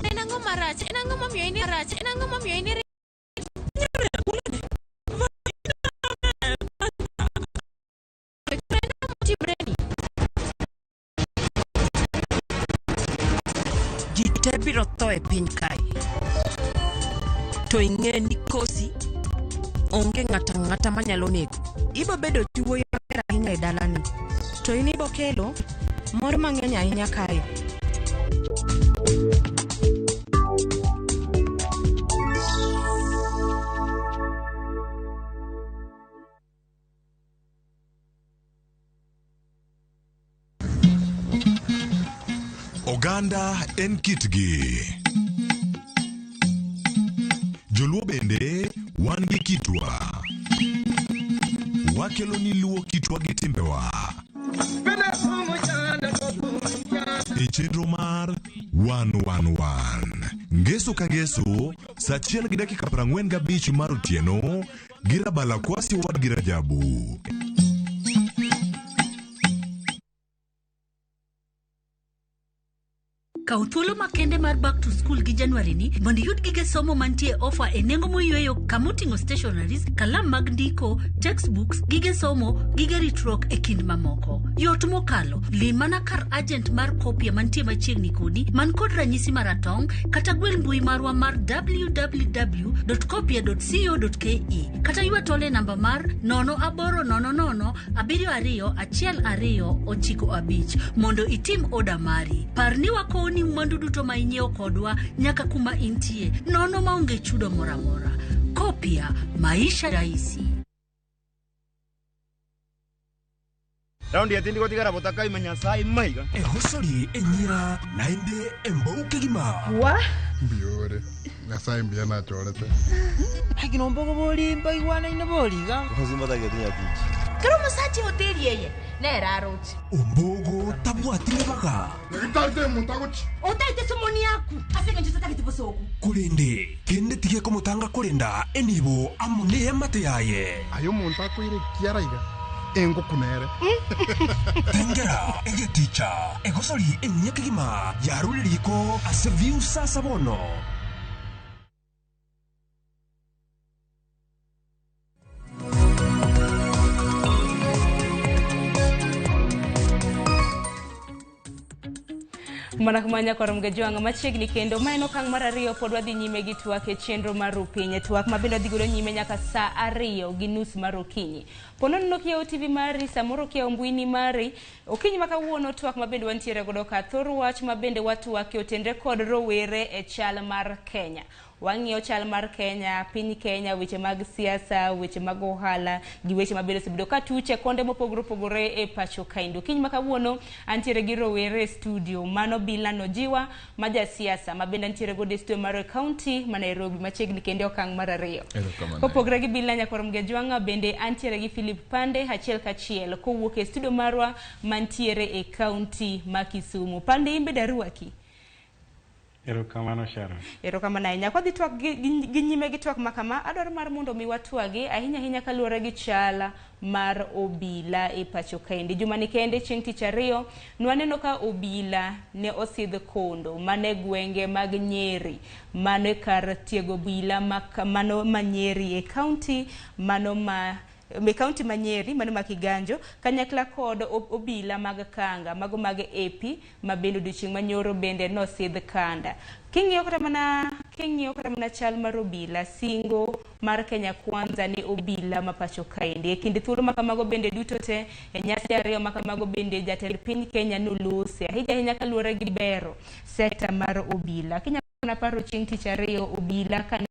En ang'o marach? En ang'o momiyo in rach? En ang'o momiyo in timreni? Ji te biro tho e piny kae. To ing'e ni kosi onge ng'ato ang'ata manyalo nego. Ibo bedo chi wuoyi maber ahinya e dalani. To in ibo kelo mor mang'eny ahinya kae. Oganda en kitgi. Joluo bende wan gi kitwa. Wakelo ni luo kitwa gi timbewa. E chenro mar 111 Ngeso ka ngeso saa 1:45 mar otieno gi Rabala Kwasi wadgi Rajabu. Kaw thuolo makende mar back to school gi January ni mondo iyud gige somo mantie ofa e nengo moyweyo kamoting'o stationaries, kalam mag ndiko, textbooks, gige somo, gige ritruok e kind mamoko. Yot mokalo, lim mana kar agent mar Kopia mantie machiegni kodi man kod ranyisi maratong' kata gwel mbui marwa mar www.kopia.co.ke kata ywa tol e namba mar 0800 72 12 95 mondo itim oda mari. Par ni wakowni mwandu duto ma inyiewo kodwa nyaka kuma intie nono maonge chudo moro amora. Kopia, maisha rahisi. Raundi etindi gotigara botakaima Nyasaye maiga. Ehosori enyira naende embou kegima. Wa? Mbiore. Nyasaye mbiya nachorete. Hagino mbogo bori mbaigwana ine boriga. Ozimbatagetia tich. Kero musachi hoteli yeye nera arochi. Ombogo tabwatire baga. Ngitarite mutagochi. Otaite somoni yaku. Aseke nje tatagete bosoku. Kurinde kende tige komutanga kurinda enibo amune emate yaye. Ayo muntu akwire kiaraiga. Engo kunere. Tengera egeticha egosori enyekigima yaruririko ase view sasa bono. Mana kumanya kwa mgejwanga machiegni kendo ma en okang' mar ariyo pod wadhi nyime gi twak e chenro mar Rupiny, twak ma bende wadhi godo nyime nyaka saa 2:30 mar okinyi. Ponono kiewo TV mari, samoro kiewo mbui mari, okinyi ma kawuono twak ma bende wantiere godo ka thor wach ma bende watwake otenre kod rowere e chal mar Kenya. Wang'iyo chal mar Kenya, piny Kenya, weche mag siasa, weche mag ohala, gi weche mabende osebedo ka tuche konde mopogore opogore e pacho kaendi. Okinyi ma kawuono antiere gi rowere e studio, mano Bila Nojiwa ma jasiasa ma bende antiere godo e studio mar county ma Nairobi machiegni kendo okang' mar ariyo. Kopogore gi Bila Nyakwar Mgejwang'a bende antiere gi Philip Pande achiel kachiel kowuok e studio marwa mantiere e county ma Kisumu. Pande imbe darwaki. Erokamano Sharon. Erokamano ahinya. Kwadhi twak gi nyime gi twak makama, adwaro mar mondo mi watwagi ahinya ahinya kaluwore gi chal mar obila e pacho kaendi. Juma ni kende chieng' tich ariyo nwaneno ka obila ne osidh kondo mane gwenge mag Nyeri, mano e kar tiego obila mano ma Nyeri e county mano ma e county ma Nyeri mano ma Kiganjo kanyakla kod obila mag Kanga mago mag AP ma bende odiochieng' manyoro bende nosidh kanda. King'iyo kata mana chal mar obila, singo mar Kenya Kwanza ni obila ma pacho kaendi. E kind thuolo makamago bende duto te e nyasi ariyo makamago bende jatend piny Kenya nolose ahinya ahinya kaluwore gi bero sekta mar obila. Kinyalo mana paro chieng' tich ariyo obila kane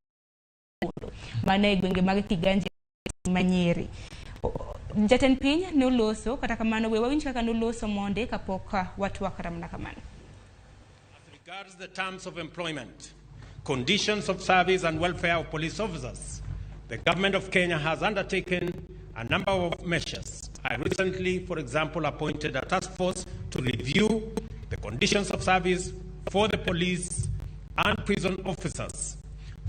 mane e gwenge mag Kiganjo ma Nyeri. Jatend piny noloso, kata kamano we wawinj kaka noloso monde kapok watwak kata mana kamano. As regards the terms of employment, conditions of service and welfare of police officers, the government of Kenya has undertaken a number of measures. I recently, for example, appointed a task force to review the conditions of service for the police and prison officers,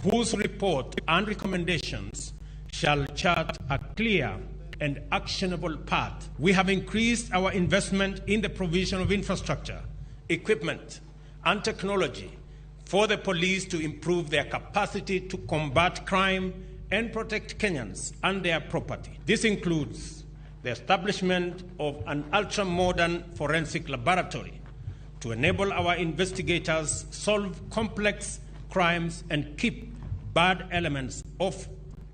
whose report and recommendations shall chart a clear and actionable path. We have increased our investment in the provision of infrastructure, equipment, and technology for the police to improve their capacity to combat crime and protect Kenyans and their property. This includes the establishment of an ultra-modern forensic laboratory to enable our investigators solve complex crimes and keep bad elements off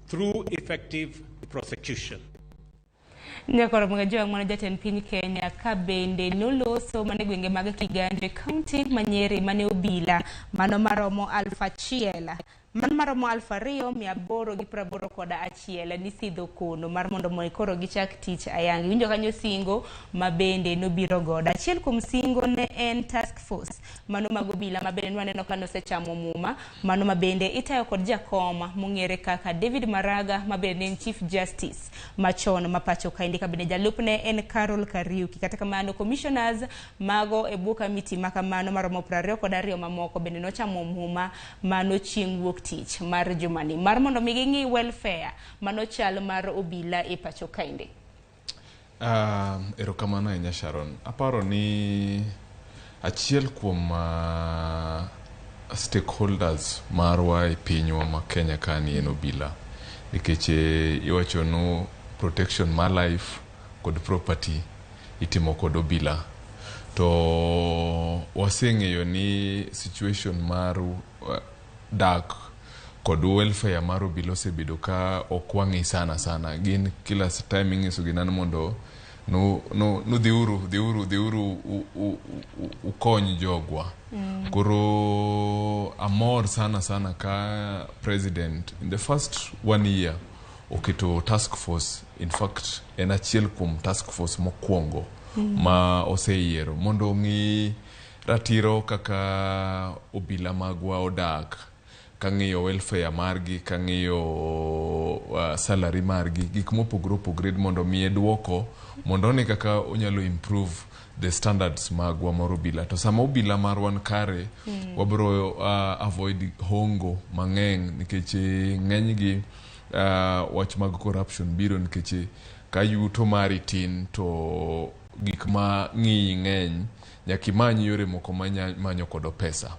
through effective prosecution. Nyakoro Mgejwang' mano jatend piny Kenya ka bende noloso mane gwenge mag Kiganjo county ma Nyeri mane obila mano maromo 1000 Mano maromo 2881 nisidho kono mar mondo mi koro gichak tich ayanga. Iwinjo kanyo singo ma bende nobiro godo. Achiel kuom singo ne en task force mano mag obila ma bende nwaneno ka nosechamo muma, mano ma bende itayo kod jakom mong'ere kaka David Maraga ma bende ne en Chief Justice machon ma pacho kaendi, ka bende jalupne en Carol Kariuki. Kata kamano commissioners mago e bwo kamiti ma kamano maromo 22 mamoko bende nochamo muma mano chieng' wuok tich mar jumani mar mondo mi ging'i welfare mano chal mar obila e pacho kaendi. Erokamano ahinya Sharon. Aparo ni achiel kuom stakeholders marwa e pinywa ma Kenya ka ni en obila, nikech iwacho nu protection mar life kod property itimo kod obila. To waseng'eyo ni situation mar dak kod welfare mar obila osebedo ka ok wang'i sana sana. Gin kila time ing'isogi nano mondo nu dhiuru ukony jogwa. Koro amor sana sana ka president in the first 1 year oketo task force. In fact en achiel kuom task force mokwongo ma oseyiero mondo ong'i ratiro kaka obila magwa odak, kang'iyo welfare margi, kang'iyo salary margi, gik mopogore opogore mondo miye duoko mondo one kaka onyalo improve the standards magwa mar obila. To sama obila marwa ni kare, wabiro avoid hongo mang'eny, nikech ng'enygi wach mag corruption biro nikech ka yuto mari tin to gik ma ng'iyi ng'eny, nyaka imany yore moko manyo kodo pesa.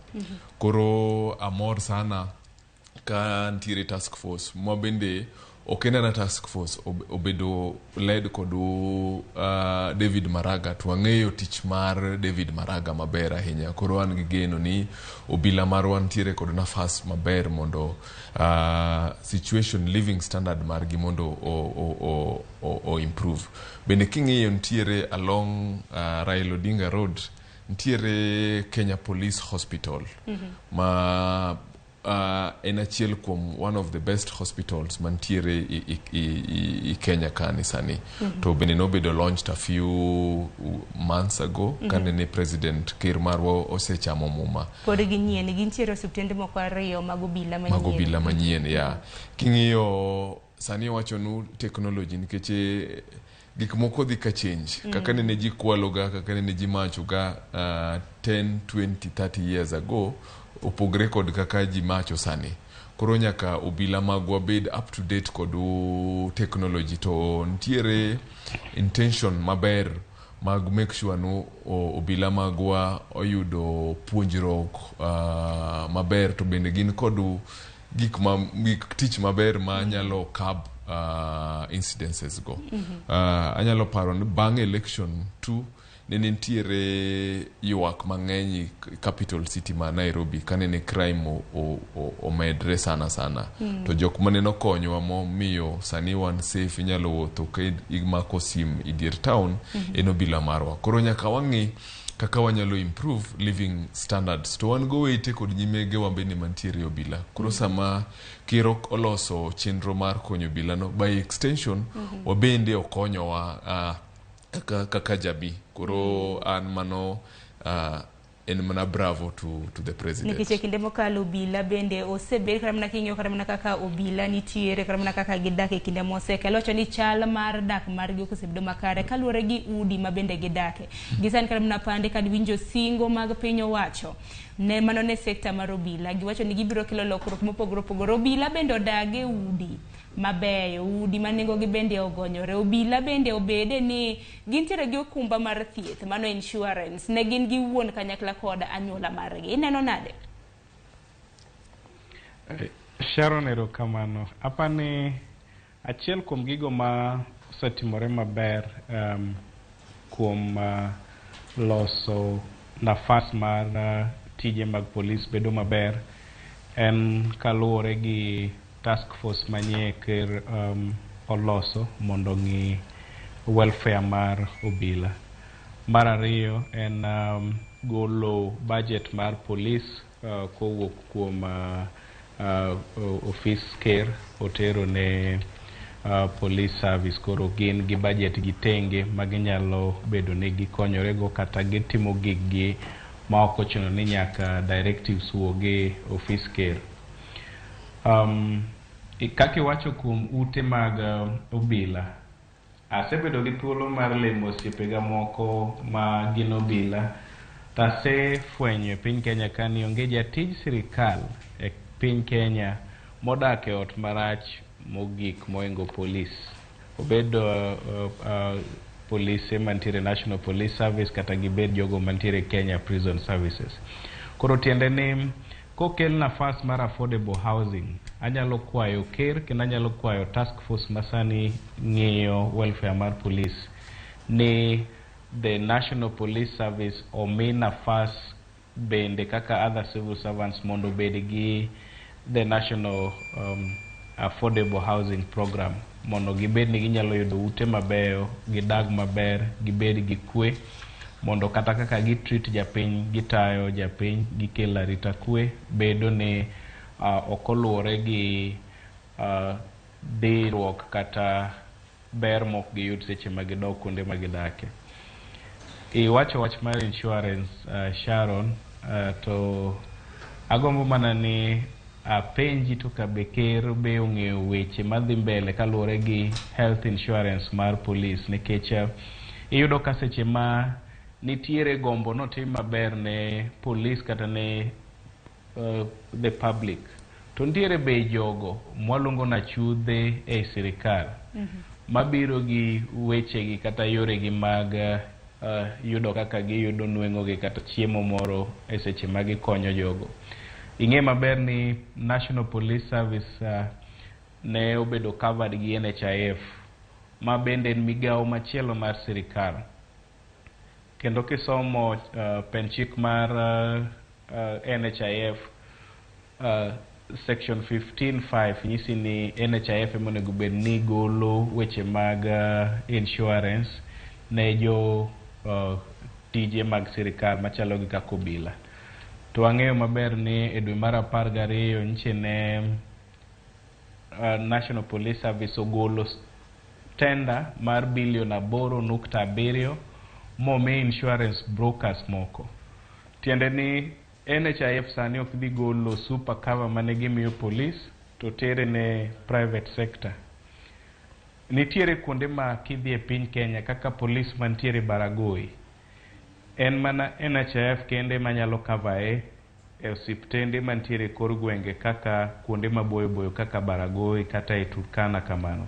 Koro amor sana ka ntiere task force ma bende ok en ana task force obedo led kod David Maraga, to wang'eyo tich mar David Maraga maber ahinya. Koro an gi geno ni obila marwa ntiere kod nafas maber mondo situation living standard margi mondo o improve. Bende king'iyo ntiere along Raila Odinga Road ntiere Kenya Police Hospital ma en achiel kuom one of the best hospitals mantiere i Kenya kani sani. To bende nobedo launched a few months ago kanene president ker marwa osechamo muma. Pod ginyien, gintiere osiptende moko 2 mag obila manyien. Mag obila manyien, ya. King'iyo sani wachonu technology nikech gik moko dhi ka change. Kaka nene ji kwaloga, kaka nene ji machoga 10, 20, 30 years ago opogre kod kaka ji macho sani. Koro nyaka obila magwa bed up to date kod technology, to ntiere intention maber mag make sure no obila magwa oyudo puonjruok maber, to bende gin kod gik tich maber ma nyalo curb incidences go. Anyalo paro ni bang' election 2 ne nitiere ywak mang'eny capital city ma Nairobi kanene crime omedre sana sana. To jok mane nokonyowa momiyo sani wan safe, inyalo wuotho ka imako sim e dier town, en obila marwa. Koro nyaka wang'i kaka wanyalo improve living standards, to wan gowete kod nyimegewa bende mantiere obila. Koro sama ker oloso chenro mar konyo obila no, by extension wabende okonyowa kaka jamii. Koro an mano en mana bravo to the president. Nikech e kinde mokalo obila bende osebed kata mana king'iyo kata mana kaka obila nitiere, kata mana kaka gidak e kinde mosekalo. Wacho ni chal mar dak margi ok osebedo makare kaluwore gi udi ma bende gidake. Gisani kata mana pande ka winjo singo mag piny owacho ne mano ne sekta mar obila, giwacho ni gibiro kelo lokruok mopogore opogore. Obila bende odag e udi mabeyo, udi ma nengogi bende ogonyore. Obila bende obede ni gintiere gi okumba mar thieth, mano insurance, ne gin giwuon kanyakla kod anyuola margi. Ineno nade? Sharon, erokamano. Apani achiel kuom gigo ma osetimore maber kuom loso nafas mar tije mag polis bedo maber en kaluwore gi task force manyie ker oloso mondo ong'i welfare mar obila. Mar ariyo en golo budget mar polis kowuok kuom ofis ker otero ne police service. Koro gin gi budget gi tenge ma ginyalo bedo ni gikonyorego kata gitimo giggi ma ok ochuno ni nyaka directives wuog e ofis ker. Kaka iwacho kuom ute mag obila, asebedo gi thuolo mar limo osiepega moko ma gin obila, to asefwenyo e piny Kenya ka ni onge jatij sirikal e piny Kenya modak e ot marach mogik moingo polis. Obed polise mantiere National Police Service kata gibed jogo mantiere Kenya Prison Services. Koro tiende ni kokel nafas mar affordable housing, anyalo kwayo ker kendo anyalo kwayo task force masani ng'iyo welfare mar police ni the National Police Service omi nafas bende kaka other civil servants mondo obed gi the National Affordable Housing Program, mondo gibed ni ginyalo yudo ute mabeyo, gidag maber, gibed gi kwe, mondo kata kaka gitreat japiny, gitayo japiny, gikelo arita kwe, bedo ni ok oluwore gi diruok kata ber mok giyud seche ma gidok kuonde ma gidake. Iwacho wach mar insurance, Sharon, to agombo mana ni apenji to ka be ker be ong'eyo weche madhi mbele kaluwore gi health insurance mar police, nikech iyudo ka seche ma nitiere gombo notim maber ne police kata ne the public, to nitiere be jogo mwaluongo na chudhe e sirikal mabiro gi wechegi kata yoregi mag yudo kaka giyudo nweng'ogi kata chiemo moro e seche ma gikonyo jogo. Ing'e maber ni National Police Service ne obedo covered gi NHIF, ma bende en migawo machielo mar sirikal. Kendo kisomo pen chik mar NHIF, section 15.5 nyisi ni NHIF ema onego bed ni golo weche mag insurance ne jo tije mag sirikal machalo gi kaka obila. To wang'eyo maber ni e dwe mar 12 nyiche ne National Police Service ogolo tender mar bilion 8.7 momi insurance brokers moko. Tiende ni NHIF sani ok dhi golo super cover mane gimiyo police to tere ne private sector. Nitiere kuonde ma kidhi e piny Kenya kaka police mantiere Baragoi, en mana NHIF kende manyalo cover e osiptende mantiere kor gwenge kaka kuonde maboyo boyo kaka Baragoi kata e Turkana kamano.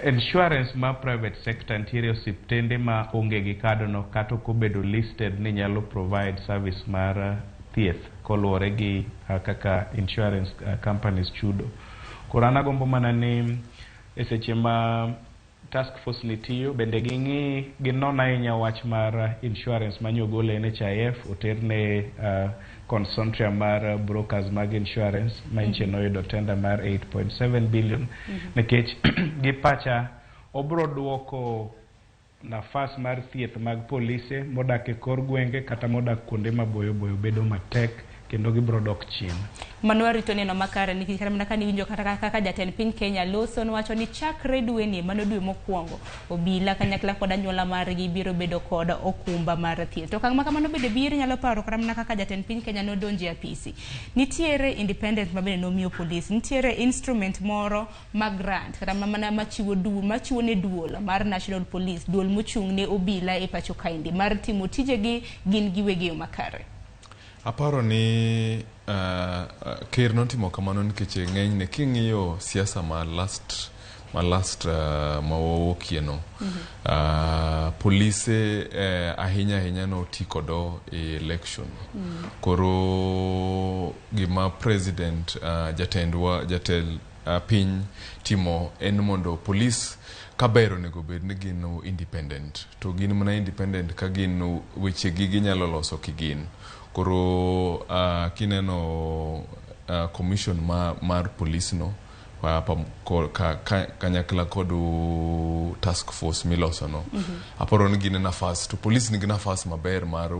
Insurance ma private sector nitiere osiptende ma onge gi kadono kata ok obedo listed ni nyalo provide service mar thieth koluwore gi kaka insurance companies chudo. Koro an agombo mana ni e seche ma task force ni tiyo bende ging'i ginon ahinya wach mar insurance manyo ogol e NHIF oter ne consortium mar brokers mag insurance ma nyiche noyudo tender mar 8.7 billion, nikech gi pacha obro duoko nafas mar thieth mag polise modak e kor gwenge kata modak kuonde maboyo boyo bedo matek kendo gibro dok chien. Mano warito neno makare, nikech kata mana kane iwinjo kata kaka jatend piny Kenya loso nowacho ni chakre dweni mano dwe mokwongo obila kanyakla kod anyuola margi biro bedo kod okumba mar thieth. To okang' ma kamano bende biro nyalo paro kata mana kaka jatend piny Kenya nodonjo e apisi. Nitiere independence ma bende nomiyo polis, nitiere instrument moro ma grant kata mana machiwo duol, machiwo ne duol mar National Police, duol mochung' ne obila e pacho kaendi mar timo tijegi gin giwegi e yo makare. Aparo ni ker notimo kamano nikech ng'enyne king'iyo siasa ma last ma wawuokie no, polise ahinya ahinya noti kodo e election. Koro gima president jatendwa jatel piny timo en mondo polis kaber onego bed ni gin independent, to gin mana independent ka gin wechegi ginyalo loso kigin. Koro kineno commission mar police no Kanyakla kod task force miloso no. Aparo ni gin e nafas to polis nigi nafas maber mar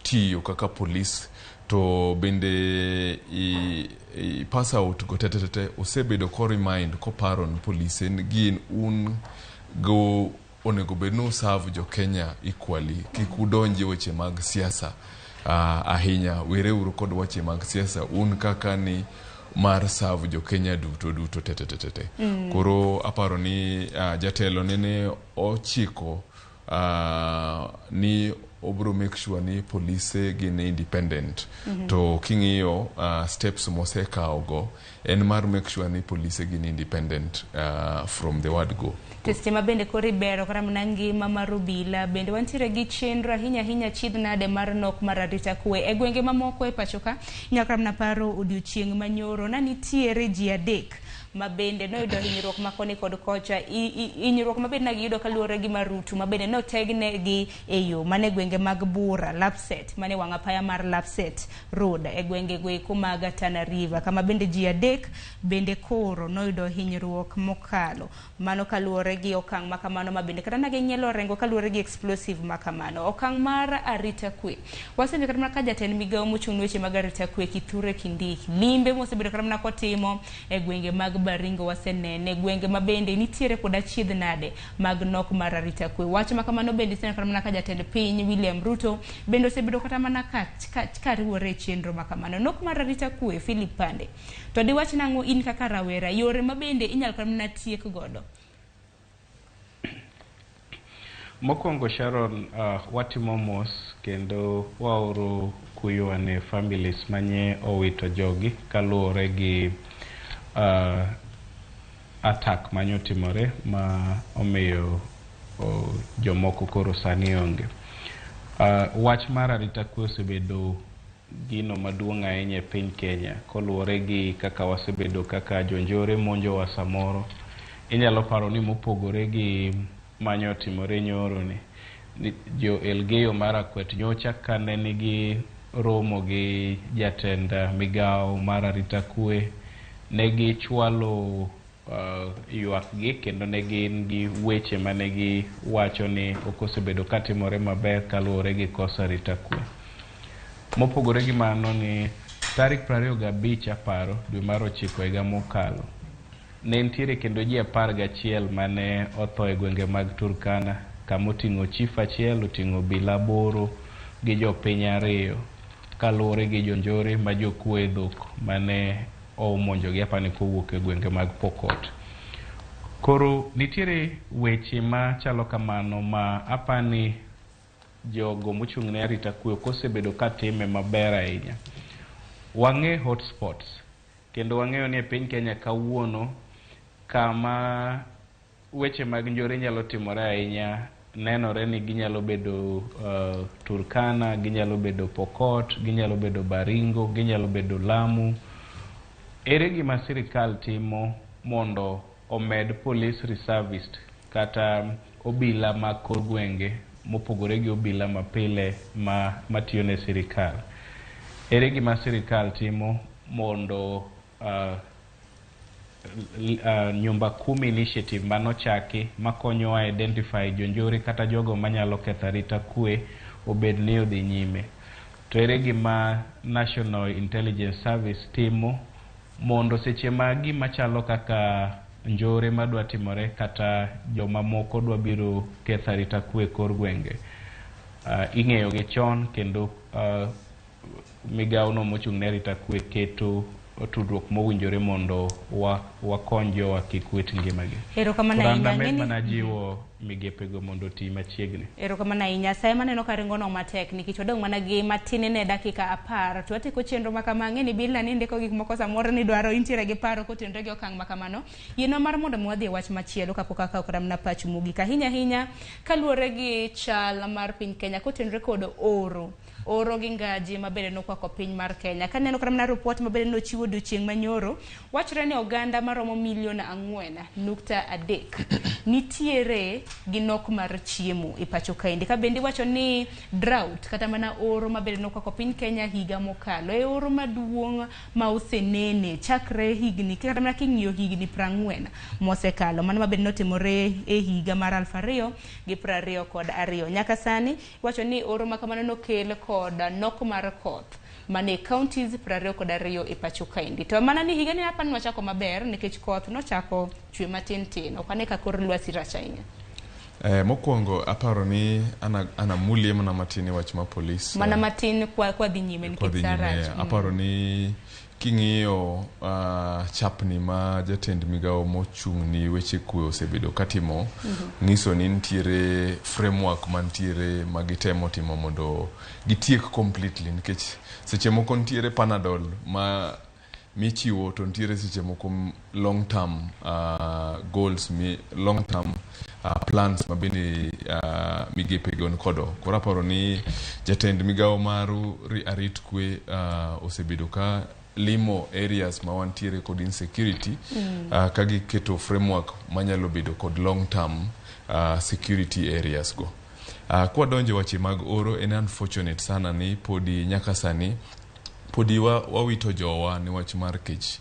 tiyo kaka polis to bende i pass out go tete osebedo ko remind koparo ni polise ni gin un go onego bed ni userve jo Kenya equally, kik udonji e weche mag siasa ahinya, wereuru kod weche mag siasa, un kaka ni mar serve jo Kenya duto duto tete tete. Koro aparo ni jatelo nene ochiko ni obro make sure ni polise gin independent. To king'iyo steps mosekawo go en mar make sure ni polise gin independent from the word go. To seche ma bende koro ibero kata mana ngima mar obila, bende wantiere gi chenro ahinya ahinya chidh nade mar nok mar arita kwe e gwenge mamoko e pacho ka. Inyalo kata mana paro odiochieng' manyoro na nitiere ji 3 ma bende noyudo hinyruok ma koni kod kocha, hinyruok ma bende giyudo kaluwore gi marutu ma bende notegnegi e yo mane gwenge mag Bura, Lapset, mane wang' apaya mar Lapset Road e gwenge go eko mag Tana River, kama bende ji 3 bende koro noyudo hinyruok mokalo. Mano kaluwore gi okang' ma kamano ma bende kata na ging'ielo orengo kaluwore gi explosive ma kamano. Okang' mar arita kwe. Wasewinjo kata mana ka jatend migawo mochung' ne weche mag arita kwe Kithure Kindiki, limbe mosebedo kata mana kotimo e gwenge mag Baringo wasenene, gwenge ma bende nitiere kod achiedh nade mag nok mar arita kwe. Wach ma kamano bende iseneno kata mana ka jatend piny William Ruto bende osebedo kata mana ka riwore e chenro ma kamano. Nok mar arita kwe, Philip Pande. To diwach nang'o in kaka rawera, yore ma bende inyalo kata mana tiek godo? Mokwongo Sharon, watimo mos kendo waoro kuyowa ne families manye owito jogi kaluwore gi attack manye otimore ma omiyo jomoko koro sani onge. Wach mar arita kwe osebedo gino maduong' ahinya e piny Kenya koluwore gi kaka wasebedo kaka jonjore monjowa samoro. Inyalo paro ni mopogore gi manye otimore nyoro ni, jo Elgeyo Marakwet nyocha kane nigi romo gi jatend migawo mar arita kwe, ne gichwalo ywak gi kendo ne gin gi weche mane giwacho ni ok osebedo katimore maber kaluwore gi koso arita kwe. Mopogore gi mano ni tarik 25 aparo dwe mar 9 higa mokalo, ne nitiere kendo ji 11 mane otho e gwenge mag Turkana, kama oting'o chief achiel, oting'o obila 8 gi jopiny 2 kaluwore gi jonjore ma jokwoe dhok mane omonjogi apani kowuok e gwenge mag Pokot. Koro nitiere weche machalo kamano ma apani jogo mochung' ne arita kwe ok osebedo katime maber ahinya. Wang'e hotspots kendo wang'eyo ni e piny Kenya kawuono kama weche mag njore nyalo timore ahinya, nenore ni ginyalo bedo Turkana, ginyalo bedo Pokot, ginyalo bedo Baringo, ginyalo bedo Lamu. Ere gima sirikal timo mondo omed police reservist kata obila mag kor gwenge mopogore gi obila mapile matiyo ne sirikal? Ere gima sirikal timo mondo Nyumba Kumi initiative manochaki makonyowa identify jonjore kata jogo manyalo ketho arita kwe obed ni odhi nyime? To ere gima National Intelligence Service timo mondo seche ma gima chalo kaka njore madwa timore kata joma moko dwa biro ketho arita kwe kor gwenge, ing'eyo gi chon kendo migawo no mochung' ne arita kwe keto tudruok mowinjore mondo wakony jowa kik wit ngimagi. Erokamano ahinya. Damed mana jiwo migepego mondo oti machiegni. Erokamano ahinya. Saye maneno ka ringo no matek nikech wadong' mana gi matin ne dakika 10 to watieko chenro ma kama. Ang'e ni Bila ni ndiko gik moko samoro ni dwaro intiere gi paro kotenore gi okang' ma kamano. Yienwa mar mondo mi wadhi e wach machielo kapok akawo kata mana pachu mogik. Ahinya ahinya kaluwore gi chal mar piny Kenya kotenore kod oro Oro gi ngaji ma bende nokwako piny mar Kenya. Kaneno kata mana ripot ma bende nochiwo odiochieng' manyoro, wachore ni oganda maromo milion 4.3 nitiere gi nok mar chiemo e pacho kaendi. Ka bende iwacho ni drought kata mana oro ma bende nokwako piny Kenya higa mokalo e oro maduong' ma osenene chakre higni kata mana king'iyo higni 40 mosekalo, mano ma bende notimore e higa mar 2022. Nyaka sani iwacho ni oro ma kamano nokel kod nok mar koth mane counties 22 e pacho kaendi. To mana ni higani apani nwachako maber nikech koth nochako chwe matin tin, ok ane ka kor lwasi rach ahinya. Mokwongo aparo ni anamulie mana matin e wach ma polis. Mana matin kwa dhi nyime nikech sa rach. Aparo ni king'iyo chapni ma jatend migawo mochung' ni weche kwe osebedo katimo, ng'iso ni nitiere framework mantiere ma gitemo timo mondo gitiek completely, nikech seche moko nitiere Panadol ma michiwo to nitiere seche moko long term goals, mi long term plans ma bende migepe go kodo. Koro aparo ni jatend migawo mar arit kwe osebedo ka limo areas ma wantiere kod insecurity, ka giketo framework manyalo bedo kod long term security areas go. Kwadonjo weche mag oro, en unfortunate sana ni podi nyaka sani podi wawito jowa ni wach mar kech.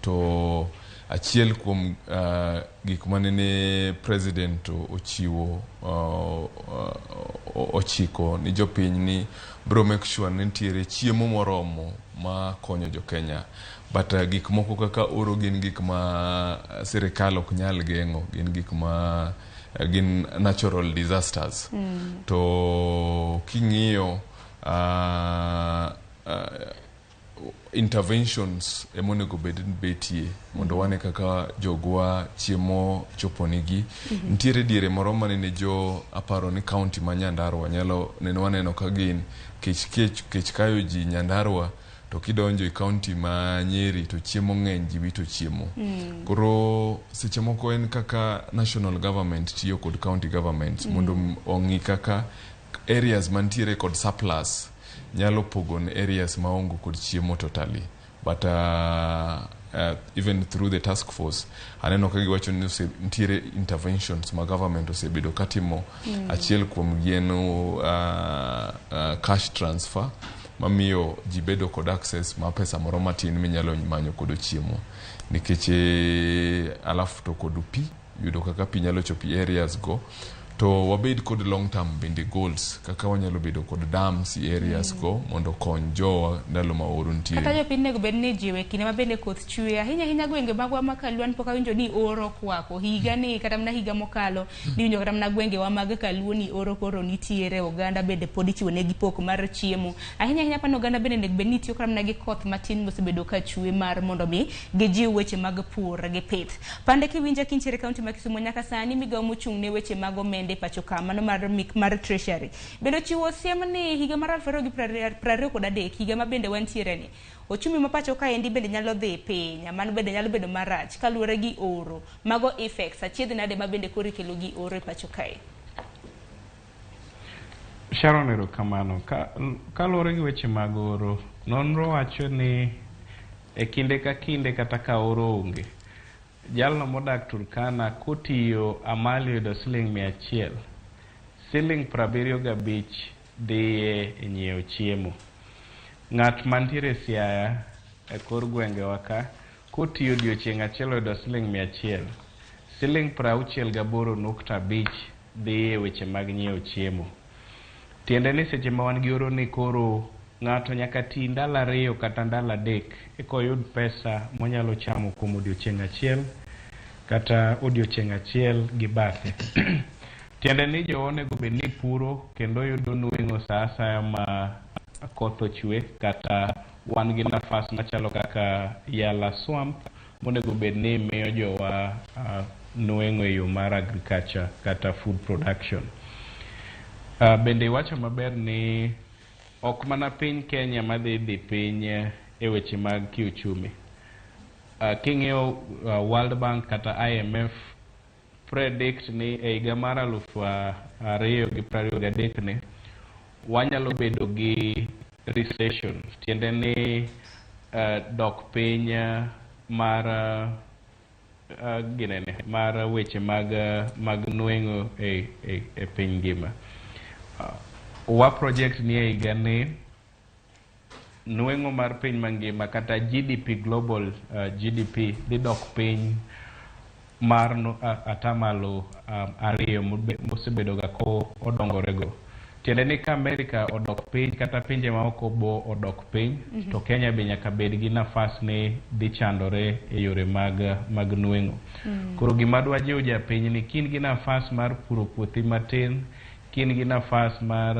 To achiel kuom gik manene president ochiwo ochiko ni jopiny ni bro make sure ni nitiere chiemo moromo ma konyo jo Kenya. But gik moko kaka oro gin gik ma sirikal ok nyal geng'o, gin gik ma gin natural disasters. To king'iyo interventions emonego bed betie mondo wane kaka jogwa chiemo choponigi. Nitiere diere moro manene jo aparo ni county ma Nyandarua nyalo nene waneno ka gin kech kayo ji Nyandarua, to kidonjo e county ma Nyeri to chiemo ng'eny, ji wito chiemo. Koro seche moko en kaka national government tiyo kod county governments mondo ong'i kaka areas mantiere kod surplus nyalo pogo ne areas maonge kod chiemo totally. But even through the task force aneno ka giwacho ni nitiere interventions ma government osebedo katimo. Achiel kuom gi en cash transfer mamiyo ji bedo kod access ma pesa moro matin minyalo manyo kodo chiemo, nikech alafu to kod pi yudo kaka pi nyalo chopo e areas go. To wabed kod long term bende goals kaka wanyalo bedo kod dams e areas go mondo okony jowa ndalo ma oro nitiere. Kata jopiny onego bed ni jiwe kinde ma bende koth chwe ahinya ahinya gwenge magwa ma Kalou an pok awinjo ni oro okwako higa ni kata mana higa mokalo niwinjo kata mana gwengewa mag Kaluo ni oro koro nitiere, oganda bende pod ichiwo negi pok mar chiemo ahinya ahinya. Pano oganda bende onego bed ni tiyo kata mana gi koth matin mosebedo ka chwe mar mondo mi gijiw weche mag pur gi pith. Pande kiwinja kintiere kaunti ma Kisumu nyaka sani migawo mochung' ne weche mag omenda pacho ka mano mar Treasury bende ochiwo siem ni higa mar 2023 higa ma bende wantiere ni ochumi ma pacho kaendi bende nyalo dhi piny, mano bende nyalo bedo marach kaluwore gi oro. Mago effects achiedh nade ma bende koro ikelo gi oro e pacho kae? Sharon, erokamano. Kaluwore gi weche mag oro, nonro wacho ni e kinde ka kinde kata ka oro onge, jalno modak Turkana kotiyo amali yudo siling 100, siling 75 dhiye e nyiewo chiemo. Ng'at mantiere Siaya e kor gwengewa ka kotiyo odiochieng' achiel oyudo siling 100, siling 68.5 dhiye e weche mag nyiewo chiemo. Tiende ni seche ma wan gi oro ni koro ng'ato nyaka ti ndalo 2 kata ndalo 3 eka oyud pesa monyalo chamo kuom odiochieng' achiel kata odiochieng' achiel gi bathe. Tiende ni jowa onego bed ni puro kendo yudo nweng'o sa asaya ma koth ochwe, kata wan gi nafas machalo kaka Yala Swamp monego bed ni miyo jowa nweng'o e yo mar agriculture kata food production. Bende iwacho maber ni ok mana piny Kenya madhi dhi piny e weche mag kiuchumi. King'iyo World Bank kata IMF predict ni e higa mar 2023 ni Wanyalo bedo gi recession, tiende ni dok piny mar ginene mar weche mag nweng'o e piny ngima. Wa project ni e higa ni nweng'o mar piny mangima kata GDP global GDP dhi dok piny mar 2% mosebedo ga ko odongorego. Tiende ni ka Amerika odok piny kata pinje maoko bo odok piny, to Kenya be nyaka bed gi nafas ni dhi chandore e yore mag nweng'o. Koro gima dwa jiwo japiny ni kin gi nafas mar puro puothi matin, kin gi nafas mar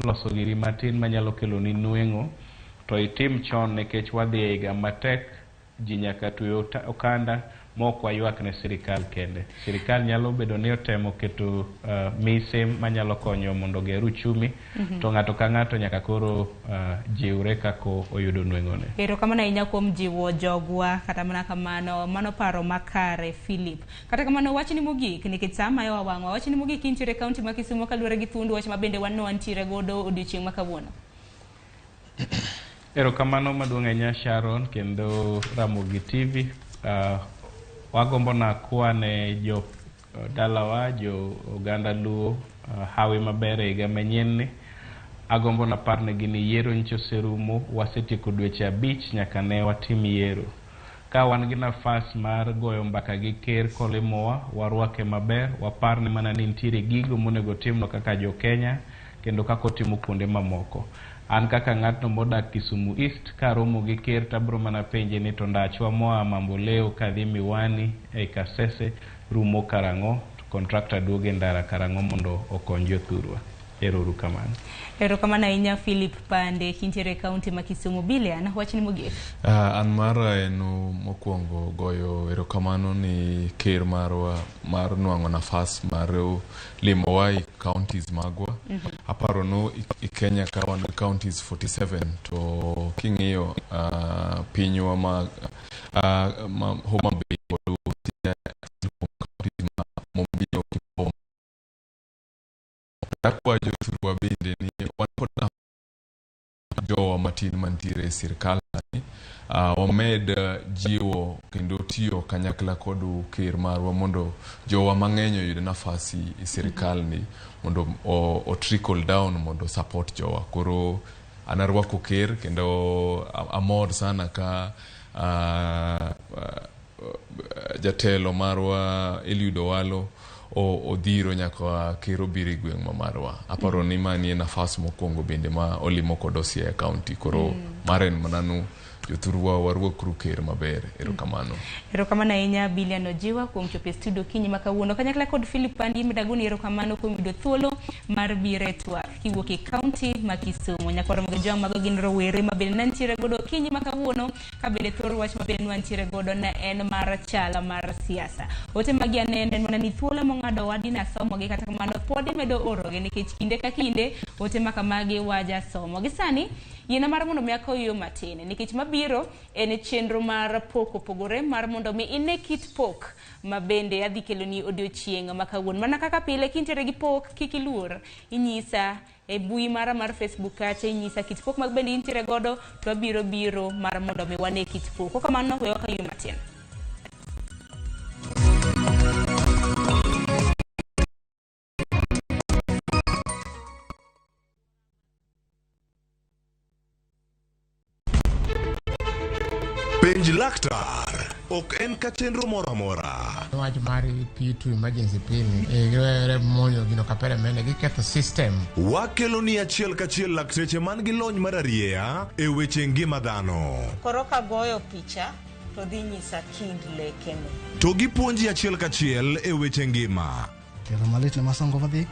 loso giri matin manyalo kelo ni nweng'o, to itim chon nikech wadhi e higa matek, ji nyaka twe okanda mok waywak ne sirikal kende. Sirikal nyalo bedo ni otemo keto mise manyalo konyo mondo oger uchumi, to ng'ato ka ng'ato nyaka koro jiwre kaka oyudo nweng'one. Erokamano ahinya kuom jiwo jogwa, kata mana kamano, mano paro makare Philip. Kata kamano wachni mogik, nikech sa mayowa wang'wa, wachni mogik intiere e kaunti ma Kisumu kaluwore gi thuond wach ma bende wan wantiere godo odiochieng' ma kawuono. Erokamano maduong' ahinya Sharon kendo Ramogi TV. Wagombo nakwa ne jo dalawa, jo oganda Luo, hawi maber e higa manyien ni. Agombo naparnegi ni yiero nyocha oserumo, wasetieko dweche 5 nyaka ne watim yiero. Ka wan gi nafas mar goyo mbaka gi ker kolimowa, warwake maber, waparne mana ni nitiere gigo monego timno kaka jo Kenya kendo kaka otimo kuonde mamoko. An kaka ng'atno modak Kisumu East, karomo gi ker tabro mana penje ni to ndachwa moa Mamboleo kadhi Miwani e Kasese rumo karang'o, to contractor duogo e ndara karang'o mondo okony jothurwa. Ero kamano. Erokamano ahinya Philip Pande kintiere e kaunti ma Kisumu. Bilian, wachni mogik. An mara en mokwongo goyo erokamano ni ker marwa mar nwang'o nafas mar limowa e counties magwa. Aparo no i Kenya ka wan gi counties 47 to king'iyo pinywa ma Homa Bay kod Siaya counties ma Mombio akwayo jothurwa bende ni wan kod jowa matin mantiere e sirkal sani, wamed jiwo kendo tiyo kanyakla kod ker marwa mondo jowa mang'eny oyud nafasi e sirkal ni mondo o trickle down mondo support jowa. Koro an arwako ker kendo amor sana ka jatelo marwa Eliud Owalo odhiro nyaka ker obiro e gweng' ma marwa. Aparo ni mani e nafas mokwongo bende ma olimo kod Siaya County. Koro mara en mana nu jothurwa warwakru ker maber. Erokamano. Erokamano ahinya Bilian Ojiwa kuom chopo e studio kinyi ma kawuono kanyakla kod Philip Pandi Midagoni. Erokamano kuom yudo thuolo mar biro e twak kiwuok e kaunti ma Kisumu. Nyaka waromo gi jwang' mago gin rowere ma bende nantiere godo kinyi ma kawuono ka bende thor wach ma bende nwantiere godo ne en mar chal mar siasa. Ote magi aneno en mana ni thuolo mong'ado wadina somogi, kata kamano pod imedo orogi nikech kinde ka kinde ote ma kamagi waja somo. Gi sani yiena mar mondo mi akaw yo matin nikech mabiro en chenro mar pok opogore mar mondo mi ine kit pok ma bende adhi keloni odiochieng' ma kawuono. Mana kaka pile kintiere gi pok kik iluor, inyisa e mbui mara mar Facebook kacha, inyisa kit pok mag bende intiere godo to abiro biro mar mondo mi wane kit pok. Kokamano we wakaw yo matin. Penj laktar ok en ka chenro moro amora. Wach mar P2 emergency pin giwere monjo gino kapere mene giketho system. Wakelo ni achiel kachiel lakteche man gi lony mar arieya e weche ngima dhano. Koro kagoyo picha to dhi nyisa kind lekene. To gipuonji achiel kachiel e weche ngima. Tielo malit ne masongo madhi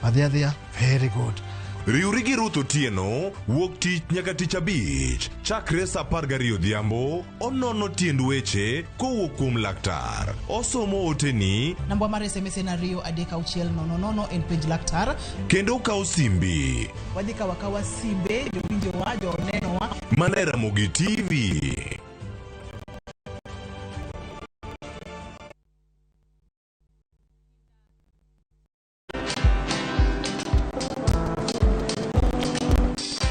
adhi adhiya very good. Riwri gi Ruth Otieno wuok tich nyaka tich abich chakre saa 12 odhiambo onono tiend weche kowuok kuom laktar. Osomo oteni Namba mar SMS en 2 3 6 0 0 en penj laktar. kendo okawo simbi Wadhi kawo akawa simbe jowinjowa jonenowa. mana e Ramogi TV.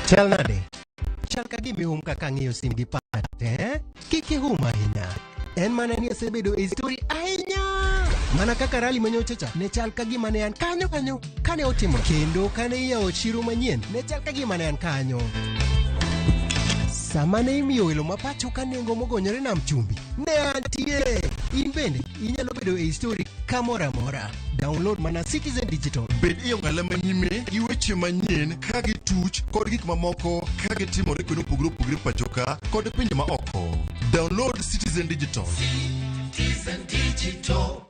Chal nade? Chal ka gima ihum kaka ang'iyo sim gi pacha, eh? Kik ihum ahinya. En mana ni asebedo e story ahinya. Mana kaka rali manyocha cha ne chal ka gima ne an kanyo kanyo kane otimo kendo kane iyawo chiro manyien ne chal ka gima ne an kanyo. Sama ne imiyo welo ma pacho ka nengo mogonyore nam chumbi, ne antie. In bende inyalo bedo e story kamoro amora. Download mana Citizen Digital. Bed e ong'ala manyime gi weche manyien ka gituch kod gik mamoko ka gitimore kuonde mopogore opogore pachoka kod pinje ma oko. Download Citizen Digital. Citizen Digital.